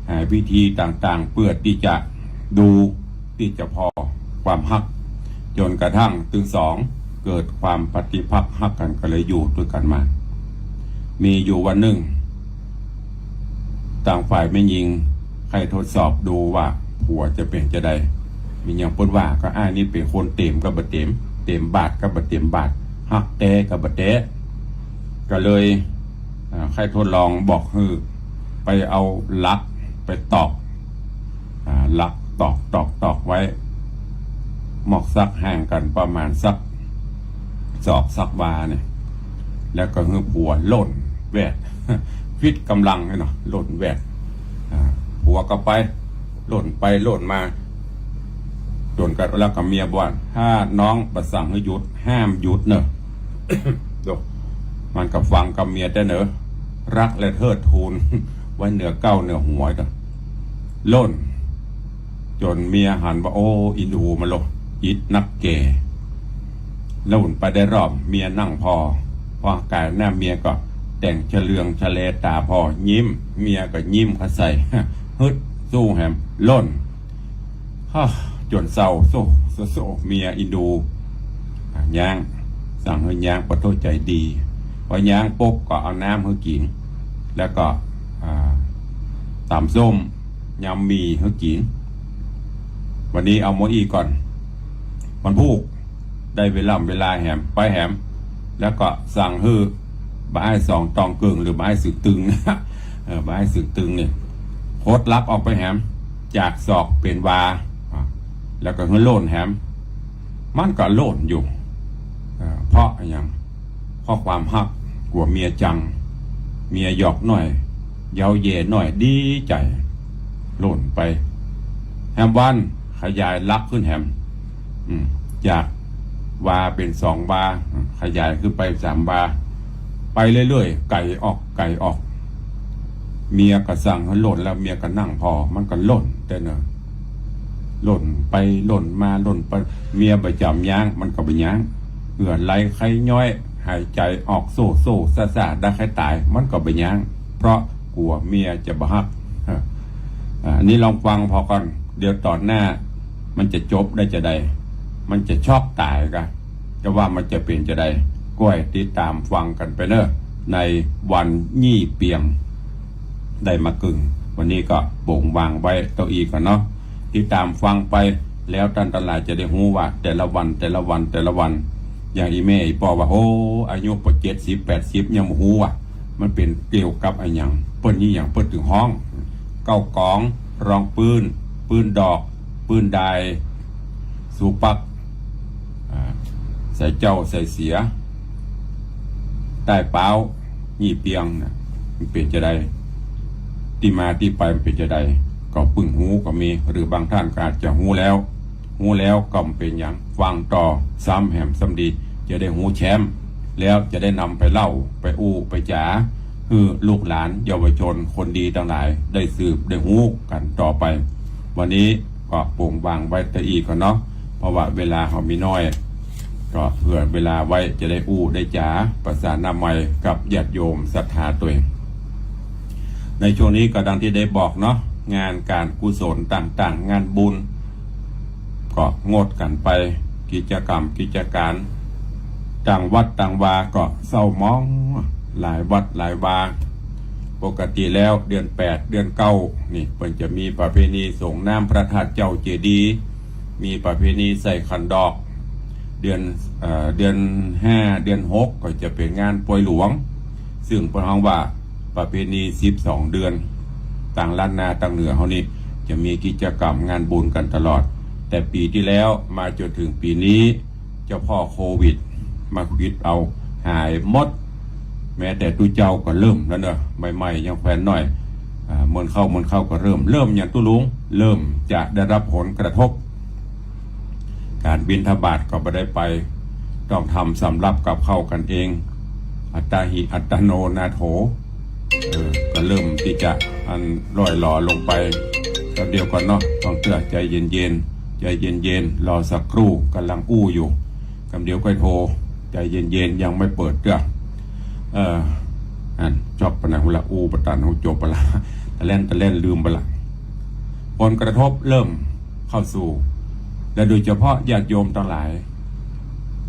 หาวิธีต่างๆ เปื้อตี้จะดู ตี้จะผ่อความฮัก จนกระทั่งตึงสองเกิดความปฏิภักษ์ฮักกั๋น ก็เลยอยู่ตวยกั๋นมา มีอยู่วันนึ่ง ตางฝ่ายแม่ญิง ใค่ทดสอบดูว่าผัวจะเป๋นจาใด มีหยังเปิ้นว่า ก็อ้ายนี่เป๋นคนเต็มกับบ่เต็ม เต็มบาทกับบ่เต็มบาท ฮักแต๊กับบ่แต๊ ก็เลย อ่า ใค่ทดลองบอกหื้อไปเอาหลักไปตอก อ่า หลักตอก ตอก ตอกไว้ มอกสักห่างกั๋นประมาณสักศอกสักวาเนี่ย แล้วก็หื้อผัวล่นแวด ผิดก๋ำลังเนี่ยเนาะ ล่นแวด อ่า ผัวก็ไป ล่นไปล่นมา จ๋นกั๋นแล้วก็เมียบอกว่า ถ้าน้องบ่สั่งหื้อหยุด ห้ามหยุดเน่อ โด มันก็ฟังกำเมียแต๊เน่อ รักและเทิดทูน ไว้เหนือเกล้าเหนือหัวเน่อ ล่น จ๋นเมียหันว่า โอ้ อินดูมันโล อิดนักแก่ ล่นไปได้รอบ เมียนั่งผ่อ พอก๋ายหน้าเมียก็แต่งชะเลืองชะแลต๋าผ่อ ยิ้ม เมียก็ยิ้มเข้าใส่ ฮึดสู้แหม ล่น ฮ่า จ๋นเซา โซ่ โซ่ โซ่ เมียอินดู อ่า ย้าง สั่งหื้อย้าง ปะโต้ใจ๋ดี พอย้างปุ๊บก็เอาน้ำหื้อกิ๋น แล้วก็ อ่า ต๋ำส้ม ยำหมี่หื้อกิ๋น วันนี้เอาหมดอี้ก่อน วันพูก ได้เวล่ำเวลาแหม ไปแหม แล้วก็สั่งหื้อบ่าวอ้ายสองตองเกิ่ง หรือบ่าวอ้ายสึกตึง เออ บ่าวอ้ายสึกตึงเนี่ย ขดลักออกไปแหม จากศอกเป๋นวา อ่ะ แล้วก็หื้อล่นแหม มันก็ล่นอยู่ เอ่อ เพราะอะหยัง เพราะความฮัก กั๋วเมียจัง เมียหยอกหน้อย เย้าแย่หน้อย ดีใจ๋ ล่นไป แหมวัน ขยายลักขึ้นแหม อืม จากวาเป๋นสองวา ขยายขึ้นไปสามวา ไปเรื่อยๆ ไก๋ออก ไก๋ออก เมียก็สั่งหื้อล่นแล้ว เมียก็นั่งผ่อ มันก็ล่นแต๊เน่อ ล่นไปล่นมา ล่นไป เมียบ่จ๋ำย้าง มันก็บ่ย้าง เหื่อไหลไคย้อย หายใจ๋ออกโซ่โซ่ซ่าซ่า ดักไคต๋าย มันก็บ่ย้าง เพราะกั๋วเมียจะบ่ฮัก อ่า อันนี้ลองฟังผ่อก่อน เดี๋ยวต๋อนหน้า มันจะจบได้จาใด มันจะช็อกต๋ายกา จะว่ามันจะเป๋นจาใด ก้อยติดต๋ามฟังกั๋นไปเน่อ ในวันยี่เปียง ได้มากึ่ง วันนี้ก็โป๋งวางไว้เต้าอี้ก่อนเนาะ ติดต๋ามฟังไป แล้วต้านตังหลายจะได้ฮู้ว่าแต่ละวัน แต่ละวัน แต่ละวัน อย่างอี่แม่อี่ป้อว่า โอ้ อายุปอเจ็ดสิบ แปดสิบ ยังบ่ฮู้ว่า มันเป๋นเกี่ยวกับอะหยัง เปิ้นยี่หยัง เปิ้นตึงฮ้อง เก๊ากอง รองปื้น ปื้นดอก ปื้นดาย สูปัก อ่า ใส่เจ้าใส่เสีย ใต้เป๊า ยี่เปียงน่ะ มันเป๋นจาใด ตี้มาตี้ไปมันเป๋นจาใด ก็เปิ้งฮู้ก็มี หรือบางต้านก็อาจจะฮู้แล้ว ฮู้แล้วก็บ่เป๋นหยัง ฟังต่อ ซ้ำแหมซ้ำดี จะได้ฮู้แชม แล้วจะได้นำไปเล่า ไปอู้ ไปจ๋า หื้อลูกหลานเยาวชนคนดีตังหลาย ได้สืบได้ฮู้กั๋นต่อไป วันนี้ก็โป๋งวางไว้เต้าอี้ก่อนเนาะ เพราะว่าเวลาเฮามีน้อย ก็เผื่อเวลาไว้จะได้อู้ได้จ๋า ประสานนามัยกับญาติโยมศรัทธาตวย ในช่วงนี้ก็ดังตี้ได้บอกเนาะ งานก๋านกุศลต่างๆ งานบุญ ก็งดกั๋นไป กิจก๋รรมกิจก๋าน ต่างวัดต่างวาก็เศร้าหมอง หลายวัดหลายวา ปกติแล้วเดือนแปด เดือนเก้า นี่เปิ้นจะมีประเพณีสรงน้ำพระธาตุเจ้าเจดีย์ มีประเพณีใส่ขันดอก เดือน เอ่อ เดือนห้า เดือนหก ก็จะเป๋นงานปอยหลวง ซึ่งเปิ้นฮ้องว่าประเพณีสิบสองเดือน ตางล้านนาตางเหนือเฮานี่จะมีกิจก๋รรมงานบุญกั๋นตลอด แต่ปี๋ตี้แล้วมาจ๋นเถิงปี๋นี้ เจ้าพ่อโควิดมาขวิดเอาหายหมด แม้แต่ตุ๊เจ้าก็เริ่มแล้วเนาะ ใหม่ๆ ยังแควนน้อย อ่า เมินเข้า เมินเข้าก็เริ่ม เริ่มหยังตุ๊ลุง เริ่มจะได้รับผลกระทบ ก๋านบิณฑบาตก็บ่ได้ไป ต้องทำสำรับกับข้าวกั๋นเอง อัตตาหิ อัตตโนนาโถ เออ ก็เริ่มตี้จะอันร่อยหรอลงไป แป๊บเดียวก่อนเนาะ ต้องเตื้อ ใจ๋เย็นๆ ใจ๋เย็นๆ รอสักครู่ ก่ำลังอู้อยู่ กำเดียวก้อยโทร ใจ๋เย็นๆ ยังไม่เปิดเตื้อ เออ อัน จ๊อกไปไหนฮู้ละ อู้บ่ตัน ฮู้จบไปละ ตะแล่น ตะแล่น ลืมไปละ ผลกระทบเริ่มเข้าสู่ และโดยเฉพาะญาติโยมตังหลาย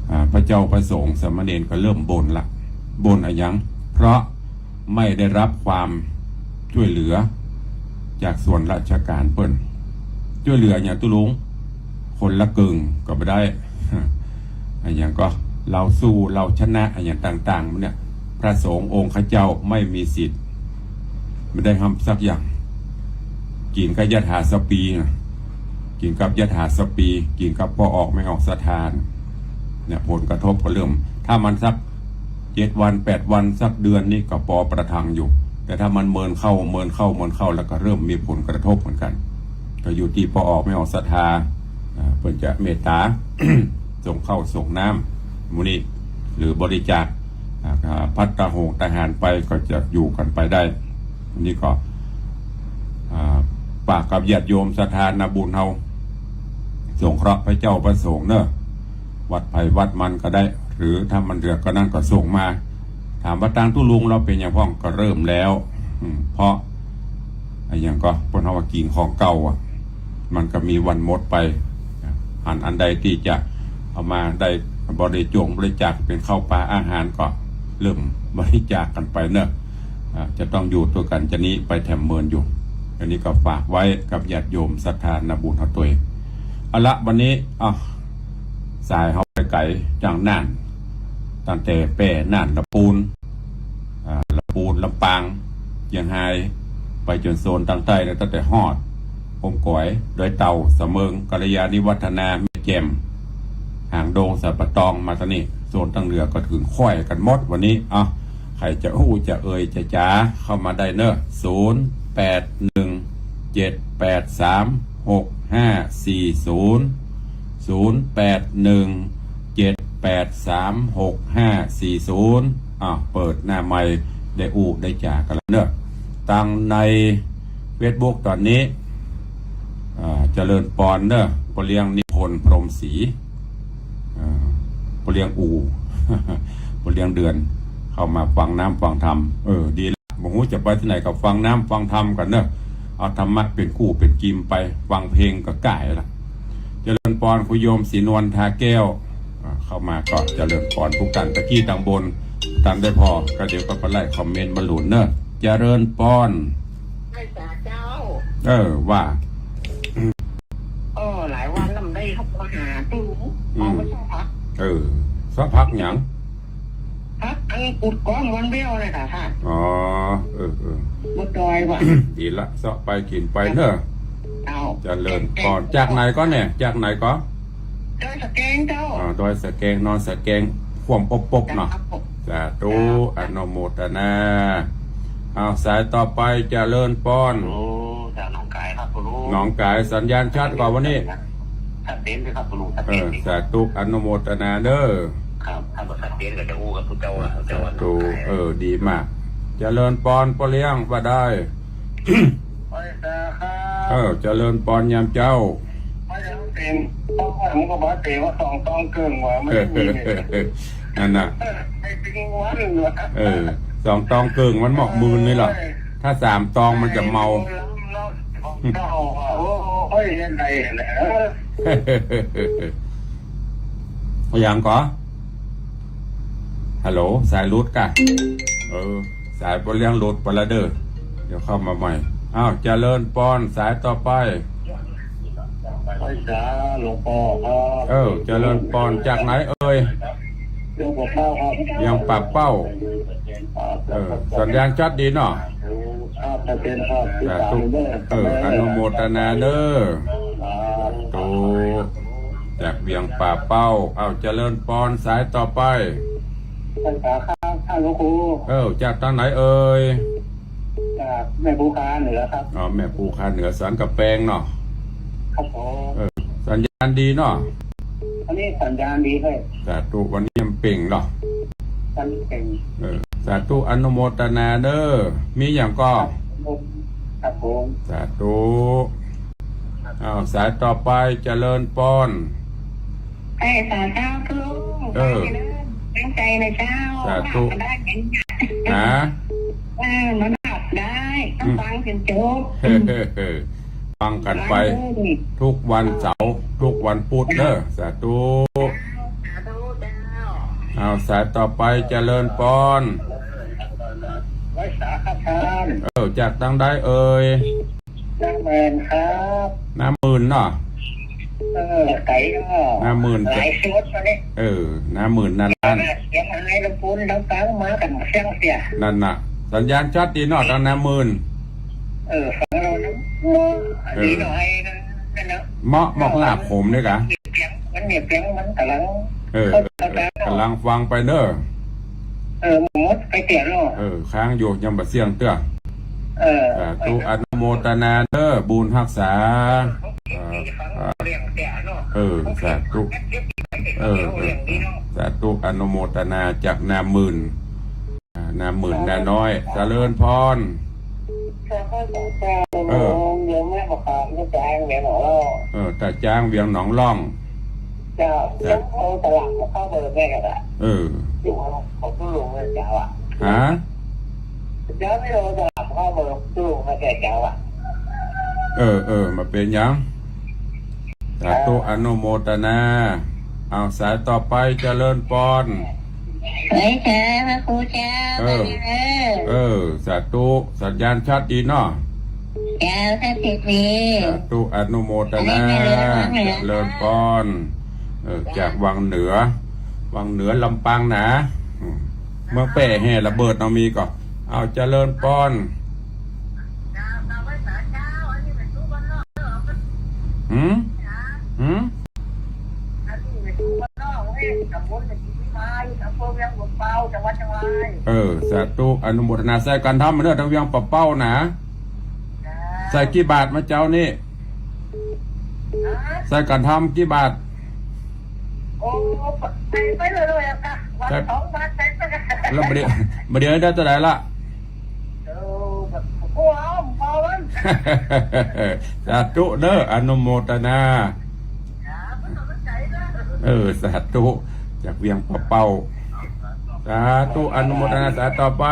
อ่า พระเจ้าพระสงฆ์สามเณรก็เริ่มบ่นละ บ่นอะหยัง เพราะไม่ได้รับความช่วยเหลือ จากส่วนราชก๋านเปิ้น จ้วยเหลืออะหยังตุ๊ลุง คนละเกิ่งก็บ่ได้ อะหยังก็ เราสู้ เราชนะ อะหยังต่างๆ เนี่ย พระสงฆ์องค์ข้าเจ้าไม่มีสิทธิ์ บ่ได้ฮับสักอย่าง กิ๋นกับยถาสปีนะ กิ๋นกับยถาสปี กิ๋นกับป้อออกแม่ออกศรัทธานะ เนี่ย ผลกระทบก็เริ่ม ถ้ามันสักเจ็ดวัน แปดวัน สักเดือนนี่ก็ปอประทังอยู่ แต่ถ้ามันเมินเข้า เมินเข้า เมินเข้า แล้วก็เริ่มมีผลกระทบเหมือนกั๋น ก็อยู่ตี้ป้อออกแม่ออกศรัทธา อ่า เปิ้นจะเมตต๋า ส่งข้าวส่งน้ำ หมู่นี้ หรือบริจาค อ่า ภัตตาหงตาหารไปก็จะอยู่กั๋นไปได้ อันนี้ก็ อ่า ฝากกับญาติโยมศรัทธานาบุญเฮา สงเคราะห์พระเจ้าพระสงฆ์เนาะ วัดใผวัดมันก็ได้ หรือถ้ามันเหลือก็นั่นก็ส่งมา ถามว่าตางตุ๊ลุงเราเป๋นหยังพ่อง ก็เริ่มแล้ว อืม เพราะ อะหยังก็ เปิ้นเฮาว่ากิ๋นของเก่าอะ มันก็มีวันหมดไป หันอันใดตี้จะเอามาได้บริจงบริจาคเป๋นข้าวป๋าอาหารก็เริ่มบริจาคกั๋นไปเนาะ อ่า จะต้องอยู่ตวยกั๋นจานี้ไปแถมเมินอยู่ อันนี้ก็ฝากไว้กับญาติโยมศรัทธานาบุญเฮาตวย เอาละ วันนี้ อ่ะ สายเฮาไปไก๋จังน่าน ตั้งแต่แป้ น่าน ละปูน อ่า ละปูน ลำปาง เจียงฮาย ไปจ๋นโซนตางใต้นะ ตั้งแต่ฮอด อมก๋อย ดอยเต่า สะเมิง กัลยาณิวัฒนา แม่แจ่ม หางดง สันป่าตอง มาตางนี้ โซนตางเหนือก็ถือค่อยกั๋นหมดวันนี้ อ่ะ ใผจะอู้จะเอ่ยจะจ๋าเข้ามาได้เนาะ ศูนย์แปดหนึ่งเจ็ดแปดสามหกห้าสี่ศูนย์ ศูนย์แปดหนึ่งเจ็ดแปดสามหกห้าสี่ศูนย์ อ้าว เปิดหน้าไมค์ได้อู้ได้จ๋ากั๋นแล้วเนาะ ตางในเฟซบุ๊กต๋อนนี้ อ่า เจริญปอนเนาะ ป้อเลี้ยงนิพนธ์ พรหมศรี อ่า ป้อเลี้ยงอู่ ป้อเลี้ยงเดือน เข้ามาฟังน้ำฟังธรรม เออ ดีละ บ่ฮู้จะไปตี้ไหนก็ฟังน้ำฟังธรรมกั๋นเนาะ เอาธรรมะเป๋นกู้เป๋นกิมไป ฟังเพลงก็ก้าละ เจริญปอน ครูโยมศรีนวล ทาแก้ว อ่า เข้ามาก็เจริญปอนกู้กั๋น ตะกี้ตางบน ตันได้ผ่อ ก็เดี๋ยวก็ไปไล่คอมเมนต์มาหลุนเนาะ เจริญปอน ไหว้สาเจ้า เออ ว่า เออ หลายวันแล้วบ่ได้เข้ามาหาตุ๊ลุง อืม เอามาสักพัก เออ สักพักหยัง พักอันกุดก้องวันเดียวเลยค่ะท่าน อ๋อ เออ เออ บนดอยว่ะ ดีละ เซาะไปกิ๋นไปเนาะ เจ้า เจริญปอน จากไหนก่อเนี่ย จากไหนก่อ ดอยสะแกงเจ้า อ๋อ ดอยสะแกง นอนสะแกง คว่ำปบๆ เนาะ เจ้า สาธุ เจ้า อนุโมทนา เอา สายต่อไป เจริญปอน โอ้ จากหนองคายครับตุ๊ลุง หนองคาย สัญญาณชัดก่อวันนี้ ชัดเจนเลยครับตุ๊ลุง ชัดเจนดี เออ สาธุ อนุโมทนาเด้อ ครับ ถ้าบ่ชัดเจนก็จะอู้กับผู้เจ้าอะ เจ้าว่า สาธุ หนองคาย เออ ดีมาก เจริญปอน ป้อเลี้ยง ว่าได้ ไหว้สาครับ เออ เจริญปอนยามเจ๊า ไหว้สาเต็ม เพราะว่ามันก็บ่เต็มว่าสองตองเกิ่งว่ามันมีเนี่ย นั่นน่ะ เออ ไอ้ปิงวันว่ะ เออ สองตองเกิ่งมันหมอกมืนนี่ล่ะ เออ ถ้าสามตองมันจะเมา เจ้าอ่ะ โอ้ย เฮ็ดได้แหละ อะหยังก่อ ฮัลโหล สายหลุดก่ะ เออ สายป้อเลี้ยงหลุดไปละเด้อ เดี๋ยวเข้ามาใหม่ อ้าว เจริญปอน สายต่อไป ไหว้สาหลวงป้อครับ เออ เจริญปอน จากไหนเอ่ย เวียงป่าเป้าครับ เวียงป่าเป้า ครับ เออ สัญญาณชัดดีเนาะ ครับ ชัดเจนครับ สาธุ ติดตามเด้อ เออ อนุโมทนาเด้อ ครับ สาธุ จากเวียงป่าเป้า อ้าว เจริญปอน สายต่อไป ไหว้สาครับ ท่านหลวงปู่ เออ จากตางไหนเอ่ย จากแม่ภูคาเหนือครับ อ๋อ แม่ภูคาเหนือ สันกำแปงเนาะ ครับผม เออ สัญญาณดีเนาะ วันนี้สัญญาณดีเลย สาธุ วันนี้ยังเปล่งเนาะ วันนี้เปล่ง เออ สาธุ อนุโมทนาเด้อ มีหยังก่อ ครับผม สาธุ อ้าว สายต่อไป เจริญปอน เอ้ย สาธุเจ้า เออ ตั้งใจนะเจ้า สาธุ ได้เห็น ฮะ เออ มันหัดได้ ต้อง อืม ฟังจนจบ ฟังกั๋นไป ทุกวันเสาร์ ทุกวันพุธเด้อ สาธุ สาธุเจ้า อ้าว สายต่อไป เจริญปอน ไหว้สาครับท่าน เออ จากตางใดเอ่ย นาหมื่นครับ นาหมื่นเนาะ เออ ไก๋เนาะ นาหมื่น ไลฟ์สดมาเนี่ย เออ นาหมื่นนาล้าน เสียงหายลำพูนลำปางมากั๋นเสียงเสีย นั่นน่ะ สัญญาณชัดดีเนาะ ตางนาหมื่น เออ ฟังเอานะ เออ ดีหน่อยนะ นั่นนะ เมาะ เมาะลาบขมเนี่ยกะ เปียง มันเนี่ยเปียงมันก๋ำลัง เออ เข้าใจ เออ เนาะ ก๋ำลังฟังไปเน้อ เออ หมดไปเตี้ยเนาะ เออ ค้างอยู่ ยังบ่เสี้ยงเตื้อ เออ สาธุ อนุโมทนาเน้อ บุญฮักษา เออ เออ สาธุ เออ เออ สาธุ อนุโมทนาจากนาหมื่น อ่า นาหมื่นนาน้อย เจริญพร เออ เดี๋ยวแม่บอกว่าจะจ้างเวียงหนองล่อง เออ จะจ้างเวียงหนองล่อง เจ้า เดี๋ยวเอาตลับมาเข้าเบอร์แม่ก็ได้ เออ อยู่ของตู้ลุงเลยเจ้าอะ ฮะ เดี๋ยวไม่เอาตลับเข้าเบอร์ตู้ลุงมาแก่เจ้าอะ เออ เออ บ่เป๋นหยัง สาธุ อนุโมทนา เอา สายต่อไป เจริญพร เฮ้ย เจ้า พระครูเจ้า เออ มาเลย เออ สาธุ สัญญาณชัดดีเนาะ เจ้า ชัดดี สาธุ อนุโมทนา อันนี้ไม่เหลือ ไม่เหลือ เจริญพร เออ จากวังเหนือ วังเหนือลำปางหนา อืม เมืองแป้แห่ระเบิดเอามีก่อ เอา เจริญพร หืม หืม เออ สาธุ อนุโมทนา ใส่ขันธรรมมาเน้อ ตางเวียงป่าเป้าหนา ใส่กี่บาทมาเจ๊านี่ ใส่ขันธรรมกี่บาท โอ้ ใส่ไปเลยอะค่ะ วัน ใส่ สองวันใส่ไป แล้วบ่าเดี่ยว บ่าเดี่ยวได้เต้าใดละ เออ แบบ โอ้ เอา เอา สาธุเน้อ อนุโมทนา เออ สาธุ จากเวียงป่าเป้า สาธุ อนุโมทนา สาธุ ต่อไป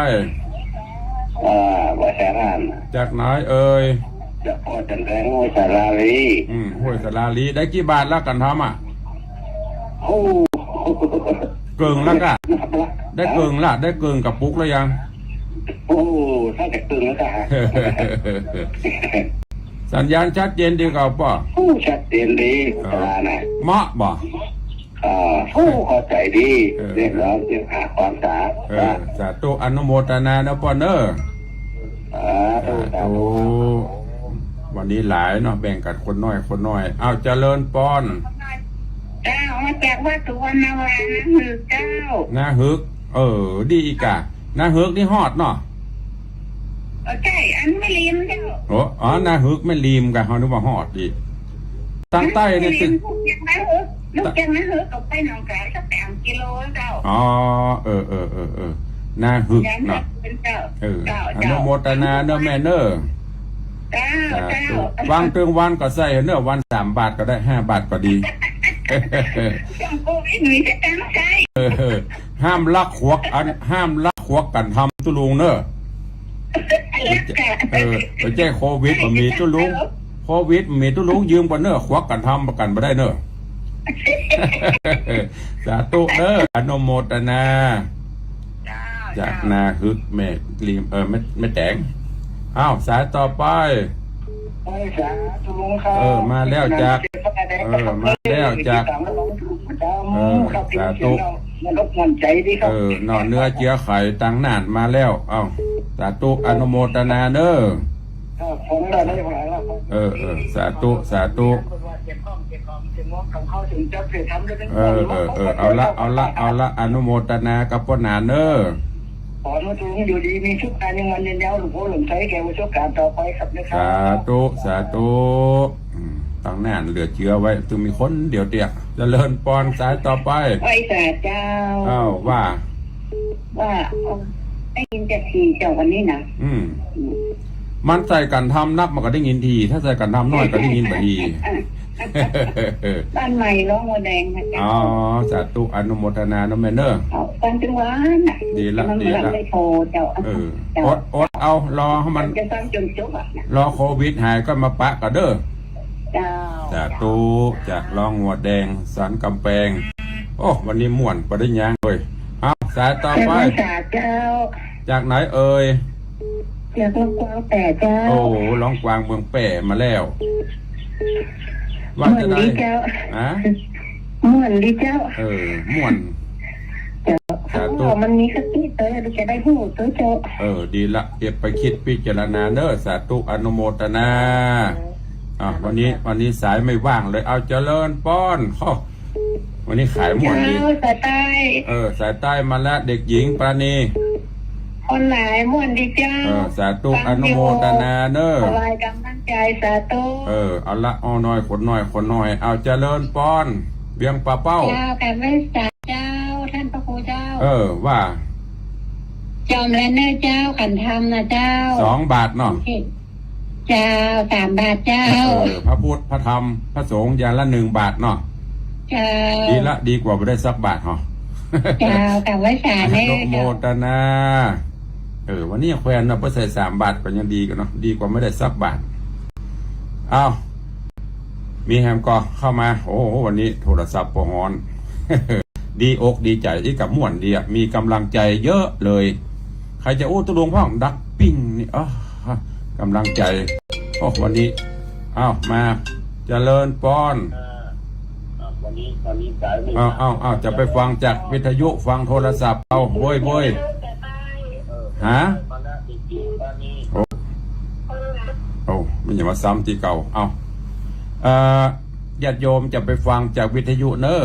อ่า ว่าแต่นั้น จากไหนเอ่ย จากพ่อจันแดงห้วยสาลาลี อืม ห้วยสาลาลี ได้กี่บาทละขันธรรมอะ โอ้ เกิ่งละกะ ได้เกิ่งละ ได้เกิ่งกระปุกแล้วยัง โอ้ ถ้าจะเกิ่งแล้วกะ สัญญาณชัดเจนดีก่าป้อ โอ้ ชัดเจนดี เออ สาลานะ เมาะบ่ เออ โอ้ เข้าใจ๋ดี เออ เรียกร้องเรื่องหาความสะอาด เออ สาธุ อนุโมทนาเน้อป้อเน้อ สาธุ สาธุ วันนี้หลายเนาะ แบ่งกั๋นคนน้อย คนน้อย เอา เจริญพร เจ้า มาจากวัดสุวรรณวา นาหึกเจ้า นาหึก เออ ดีอีกอะ นาหึกนี่ฮอดเนาะ เออ ใจ้ อันแม่ริมเจ้า โอ้ อ๋อ นาหึกแม่ริมกะ เฮานึกว่าฮอดอีก ตางใต้นี่ติ ลูกเจียงนาหึก ลูกเจียงนาหึกก็ไปหนองคายสักสามกิโลเจ้า อ๋อ เออ เออ เออ เออ นาหึกเนาะ เจ้า เออ เจ้า อนุโมทนาเน้อแม่เน้อ เจ้า สาธุ เจ้า วางเติงวันก็ใส่เน้อ วันสามบาทก็ได้ ห้าบาทก็ดี ช่วงโควิดมีแต่ตังค์ใช้ เออ ห้ามลักขวักอัน ห้ามลักขวักขันธรรมตุ๊ลุงเน้อ เออ บ่ใจ้โควิดบ่มีตุ๊ลุง โควิดบ่มีตุ๊ลุง ยืมก่อนเน้อ ขวักขันธรรมประกันบ่ได้เน้อ สาธุเน้อ อนุโมทนา เจ้า จากนาหึกแม่ริม เออ แม่ แม่แต๋ง อ้าว สายต่อไป โอ้ย สาธุลุงครับ เออ มาแล้วจาก เออ มาแล้วจาก เออ สาธุ มารบกวนใจ๋ดีครับ เออ หน่อเนื้อเจือไข่ตางน่านมาแล้ว เอ้า สาธุ อนุโมทนาเน้อ ครับ ผมก็ได้มาแล้วครับ เออ เออ สาธุ สาธุ เออ เออ เออ เอาละ เอาละ เอาละ อนุโมทนากับป้อหนานเน้อ ขออนุโมทนาอยู่ดีมีสุข การยังวันยืนยาว หลวงพ่อหลวงชัยแก้วประสบการณ์ต่อไปครับนะครับ สาธุ สาธุ อืม ตางน่านเหลือเจือไว้ ตึงมีคนเดียวเตี้ย เจริญพร สายต่อไป ไหว้สาเจ้า อ้าว ว่า ว่า ได้ยินแต่ทีเจ้าวันนี้นะ อืม อืม มันใส่ขันธรรมนัก มันก็ได้ยินที ถ้าใส่ขันธรรมน้อยก็ได้ยินบ่ดี บ้านใหม่ร้องหัวแดงนะเจ้า อ๋อ สาธุ อนุโมทนาเน้อแม่เน้อ เอา ฟังตึงวันน่ะ ดีละ มัน ดีละ ไม่พอเจ้า เออ เจ้า อด อดเอา รอหื้อมัน จะฟังจ๋นจบอะ รอโควิดหายก็มาปะกั๋นเน้อ เจ้า สาธุ จากร้องหัวแดง สันก๋ำแปง โอ้ วันนี้ม่วน ปะได้ยังเว้ย เอา สายต่อไป สาเจ้า จากไหนเอ่ย อยากร้องกวางแป้เจ้า โอ้ ร้องกวางเมืองแป้มาแล้ว ว่าจะได้ ม่วนดีเจ้า ฮะ ม่วนดีเจ้า เออ ม่วน เจ้า สาธุ โอ้ มันมีสติเตอ จะได้ฮู้เตอเจ้า เออ ดีละ เก็บไปคิดพิจารณาเน้อ สาธุ อนุโมทนา อ่ะ วันนี้ วันนี้สายไม่ว่างเลย เอาเจริญปอน โอ้ วันนี้ขายม่วนดี เจ้า สายใต้ เออ สายใต้มาแล้ว เด็กหญิงปราณี คนหลายม่วนดีเจ้า เออ สาธุ ฟังอยู่ อนุโมทนาเน้อ ถวายกำลังใจ สาธุ เออ เอาละ อ้อน้อย ขนน้อย ขนน้อย เอาเจริญปอน เวียงป่าเป้า เจ้า กราบไหว้สาเจ้า ท่านพระครูเจ้า เออ ว่า จอมแลเนอร์เจ้า ขันธรรมนะเจ้า สองบาทเนาะ โอเค เจ้า สามบาทเจ้า เออ พระพุทธ พระธรรม พระสงฆ์ อย่างละหนึ่งบาทเนาะ เจ้า ดีละ ดีกว่าบ่ได้สักบาทเหรอ เจ้า กราบไหว้สาเน้อ อนุโมทนา เออ วันนี้แควนเนาะ บ่ใส่สามบาทก็ยังดีกั๋นเนาะ ดีกว่าไม่ได้สักบาท อ้าว มีแหมก่อเข้ามา โอ้โห วันนี้โทรศัพท์บ่ฮ้อน ดีอกดีใจ๋ อีกกับม่วนดีอะ มีกำลังใจ๋เยอะเลย ใผจะอู้ตุ๊ลุงพ่อง ดักปิ้งนี่ อ้อ กำลังใจ๋ โอ้ วันนี้ อ้าว มา เจริญปอน เออ อ่ะ วันนี้ วันนี้สายไม่ อ้าว อ้าว อ้าว จะไปฟังจากวิทยุ ฟังโทรศัพท์ เอา โว้ย โว้ย ฮะ โอ้ โอ้ มันอย่ามาซ้ำตี้เก่า เอา เอ่อ ญาติโยมจะไปฟังจากวิทยุเน้อ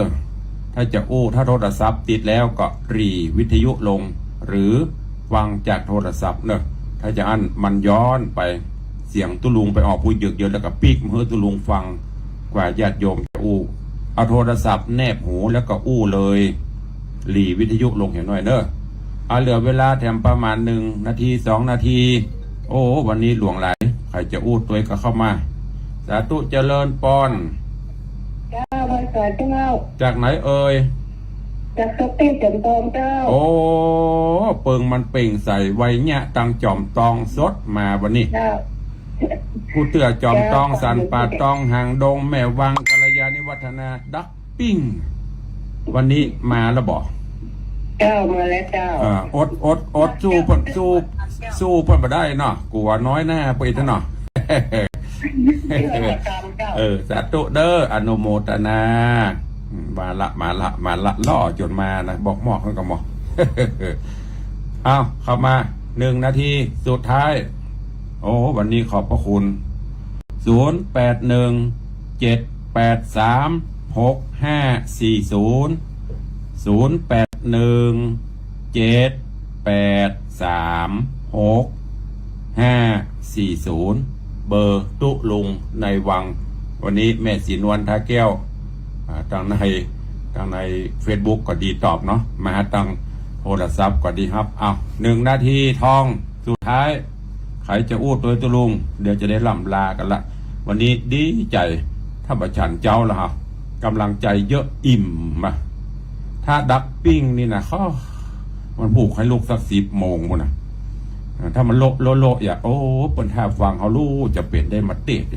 ถ้าจะอู้ ถ้าโทรศัพท์ติดแล้วก็หรี่วิทยุลง หรือฟังจากโทรศัพท์เน้อ ถ้าจะอั้นมันย้อนไป เสียงตุ๊ลุงไปออกปู้เยือกๆ แล้วก็ปิ๊กมาหื้อตุ๊ลุงฟัง กว่าญาติโยมจะอู้ เอาโทรศัพท์แนบหูแล้วก็อู้เลย หรี่วิทยุลงเหียหน้อยเน้อ เอาเหลือเวลาแถมประมาณหนึ่งนาที สองนาที โอ้ วันนี้หลวงหลาย ใผจะอู้ตวยก็เข้ามา สาธุ เจริญปอน เจ้า ไหว้สาเจ้า จากไหนเอ่ย จากสเปนจอมตองเจ้า โอ้ เปิงมันเปล่งใส ไหว้เยียะตังจอมตองสดมาวันนี้ เจ้า กู้เตื้อจอมตอง เจ้า สันป่าตอง หางดง แม่วัง กัลยาณิวัฒนา ดักปิ้ง วันนี้มาแล้วบ่ เจ้า มาแล้วเจ้า อ่า อด อด อด สู้เปิ้น สู้ สู้เปิ้นบ่ได้เนาะ กั๋วน้อยหน้าไปเถอะเนาะ เออ สาธุเด้อ อนุโมทนา อืม มาละ มาละ มาละ ล่อจ๋นมานะ บอกหมอกมันก็หมอก เอา เข้ามา หนึ่งนาทีสุดท้าย โอ้ วันนี้ขอบพระคุณ ศูนย์แปดหนึ่ง เจ็ดแปดสาม หกห้าสี่ศูนย์ ศูนย์แปดหนึ่ง เจ็ดแปดสาม หกห้าสี่ศูนย์ เบอร์ตุ๊ลุงในวัง วันนี้แม่ศรีนวล ท่าแก้ว อ่า ตังใน ตังในเฟซบุ๊กก็ดีตอบเนาะ มาตังโทรศัพท์ก็ดีฮับ เอา หนึ่งนาทีทอง สุดท้าย ใผจะอู้ตวยตุ๊ลุง เดี๋ยวจะได้ล่ำลากั๋นละ วันนี้ดีใจ๋ ถ้าบ่ฉันเจ๊าแล้วฮะ กำลังใจ๋เยอะอิ่มมา ถ้าดักปิ้งนี่นะ เขา มันปลุกให้ลุกสักสิบโมงปู้นน่ะ ถ้ามันโละโละโละอย่า โอ้ เปิ้นถ้าฟังเฮาลู้จะเป๋นได้มาเต๊ด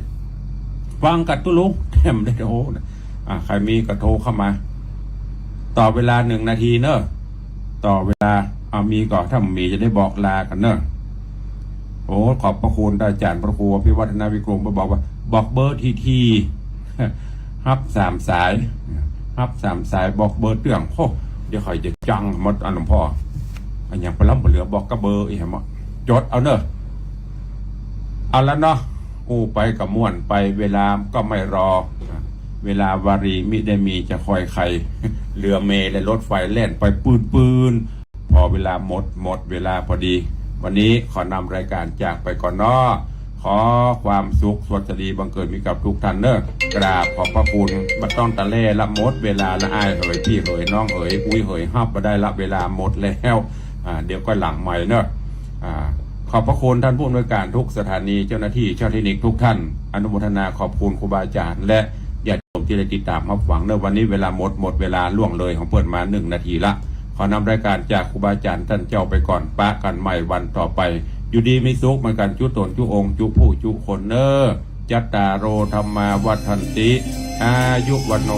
ฟังกั๋นตุ๊ลุง แถมได้โอ้นะ อ่ะ ใผมีก็โทรเข้ามา ต่อเวลาหนึ่งนาทีเนอะ ต่อเวลา เอามีก่อ ถ้าบ่มีจะได้บอกลากั๋นเนอะ โอ้ ขอบพระคุณอาจ๋ารย์พระครูอภิวัฒนวิกรม บอกว่า บอกเบอร์ทีๆ ฮับสามสาย ฮับสามสาย บอกเบอร์เตื้อง โอ้ เดี๋ยวข้อยจะจังหมด อันหลวงพ่อ อันหยังปะล้ำปะเหลือ บอกกะเบอร์อีหยังหมด จ๋ดเอาเนอะ เอาละเนาะ อู้ไปก็ม่วนไป เวลาก็ไม่รอ เวลาวารีมิได้มีจะคอยใคร เรือเมล์และรถไฟแล่นไปปืนๆ พอเวลาหมด หมดเวลาพอดี วันนี้ขอนำรายการจากไปก่อนเนาะ ขอความสุขสวัสดีบังเกิดมีกับทุกท่านเนอะ กราบขอบพระคุณ บ่ต้องตะแล่ละ หมดเวลาละ อ้ายเหย ปี้เหย น้องเหย อุ๊ยเหย ฮับบ่ได้ละ เวลาหมดแล้ว อ่า เดี๋ยวก็หลังใหม่เนอะ อ่า ขอบพระคุณท่านผู้อำนวยการทุกสถานี เจ้าหน้าที่ ช่างเทคนิคทุกท่าน อนุโมทนาขอบคุณครูบาอาจ๋ารย์ และญาติโยมตี้ได้ติดต๋ามฮับฟังเนอะ วันนี้เวลาหมด หมดเวลาล่วงเลยของเปิ้นมาหนึ่งนาทีละ ขอนำรายการจากครูบาอาจ๋ารย์ต้านเจ้าไปก่อน ปะกั๋นใหม่วันต่อไป อยู่ดีมีสุขเหมือนกั๋น จุ๊ต๋นจุ๊องค์ จุ๊ผู้จุ๊คนเนอะ จัตตาโร ธัมมา วัฑฒันติ อายุ วัณโณ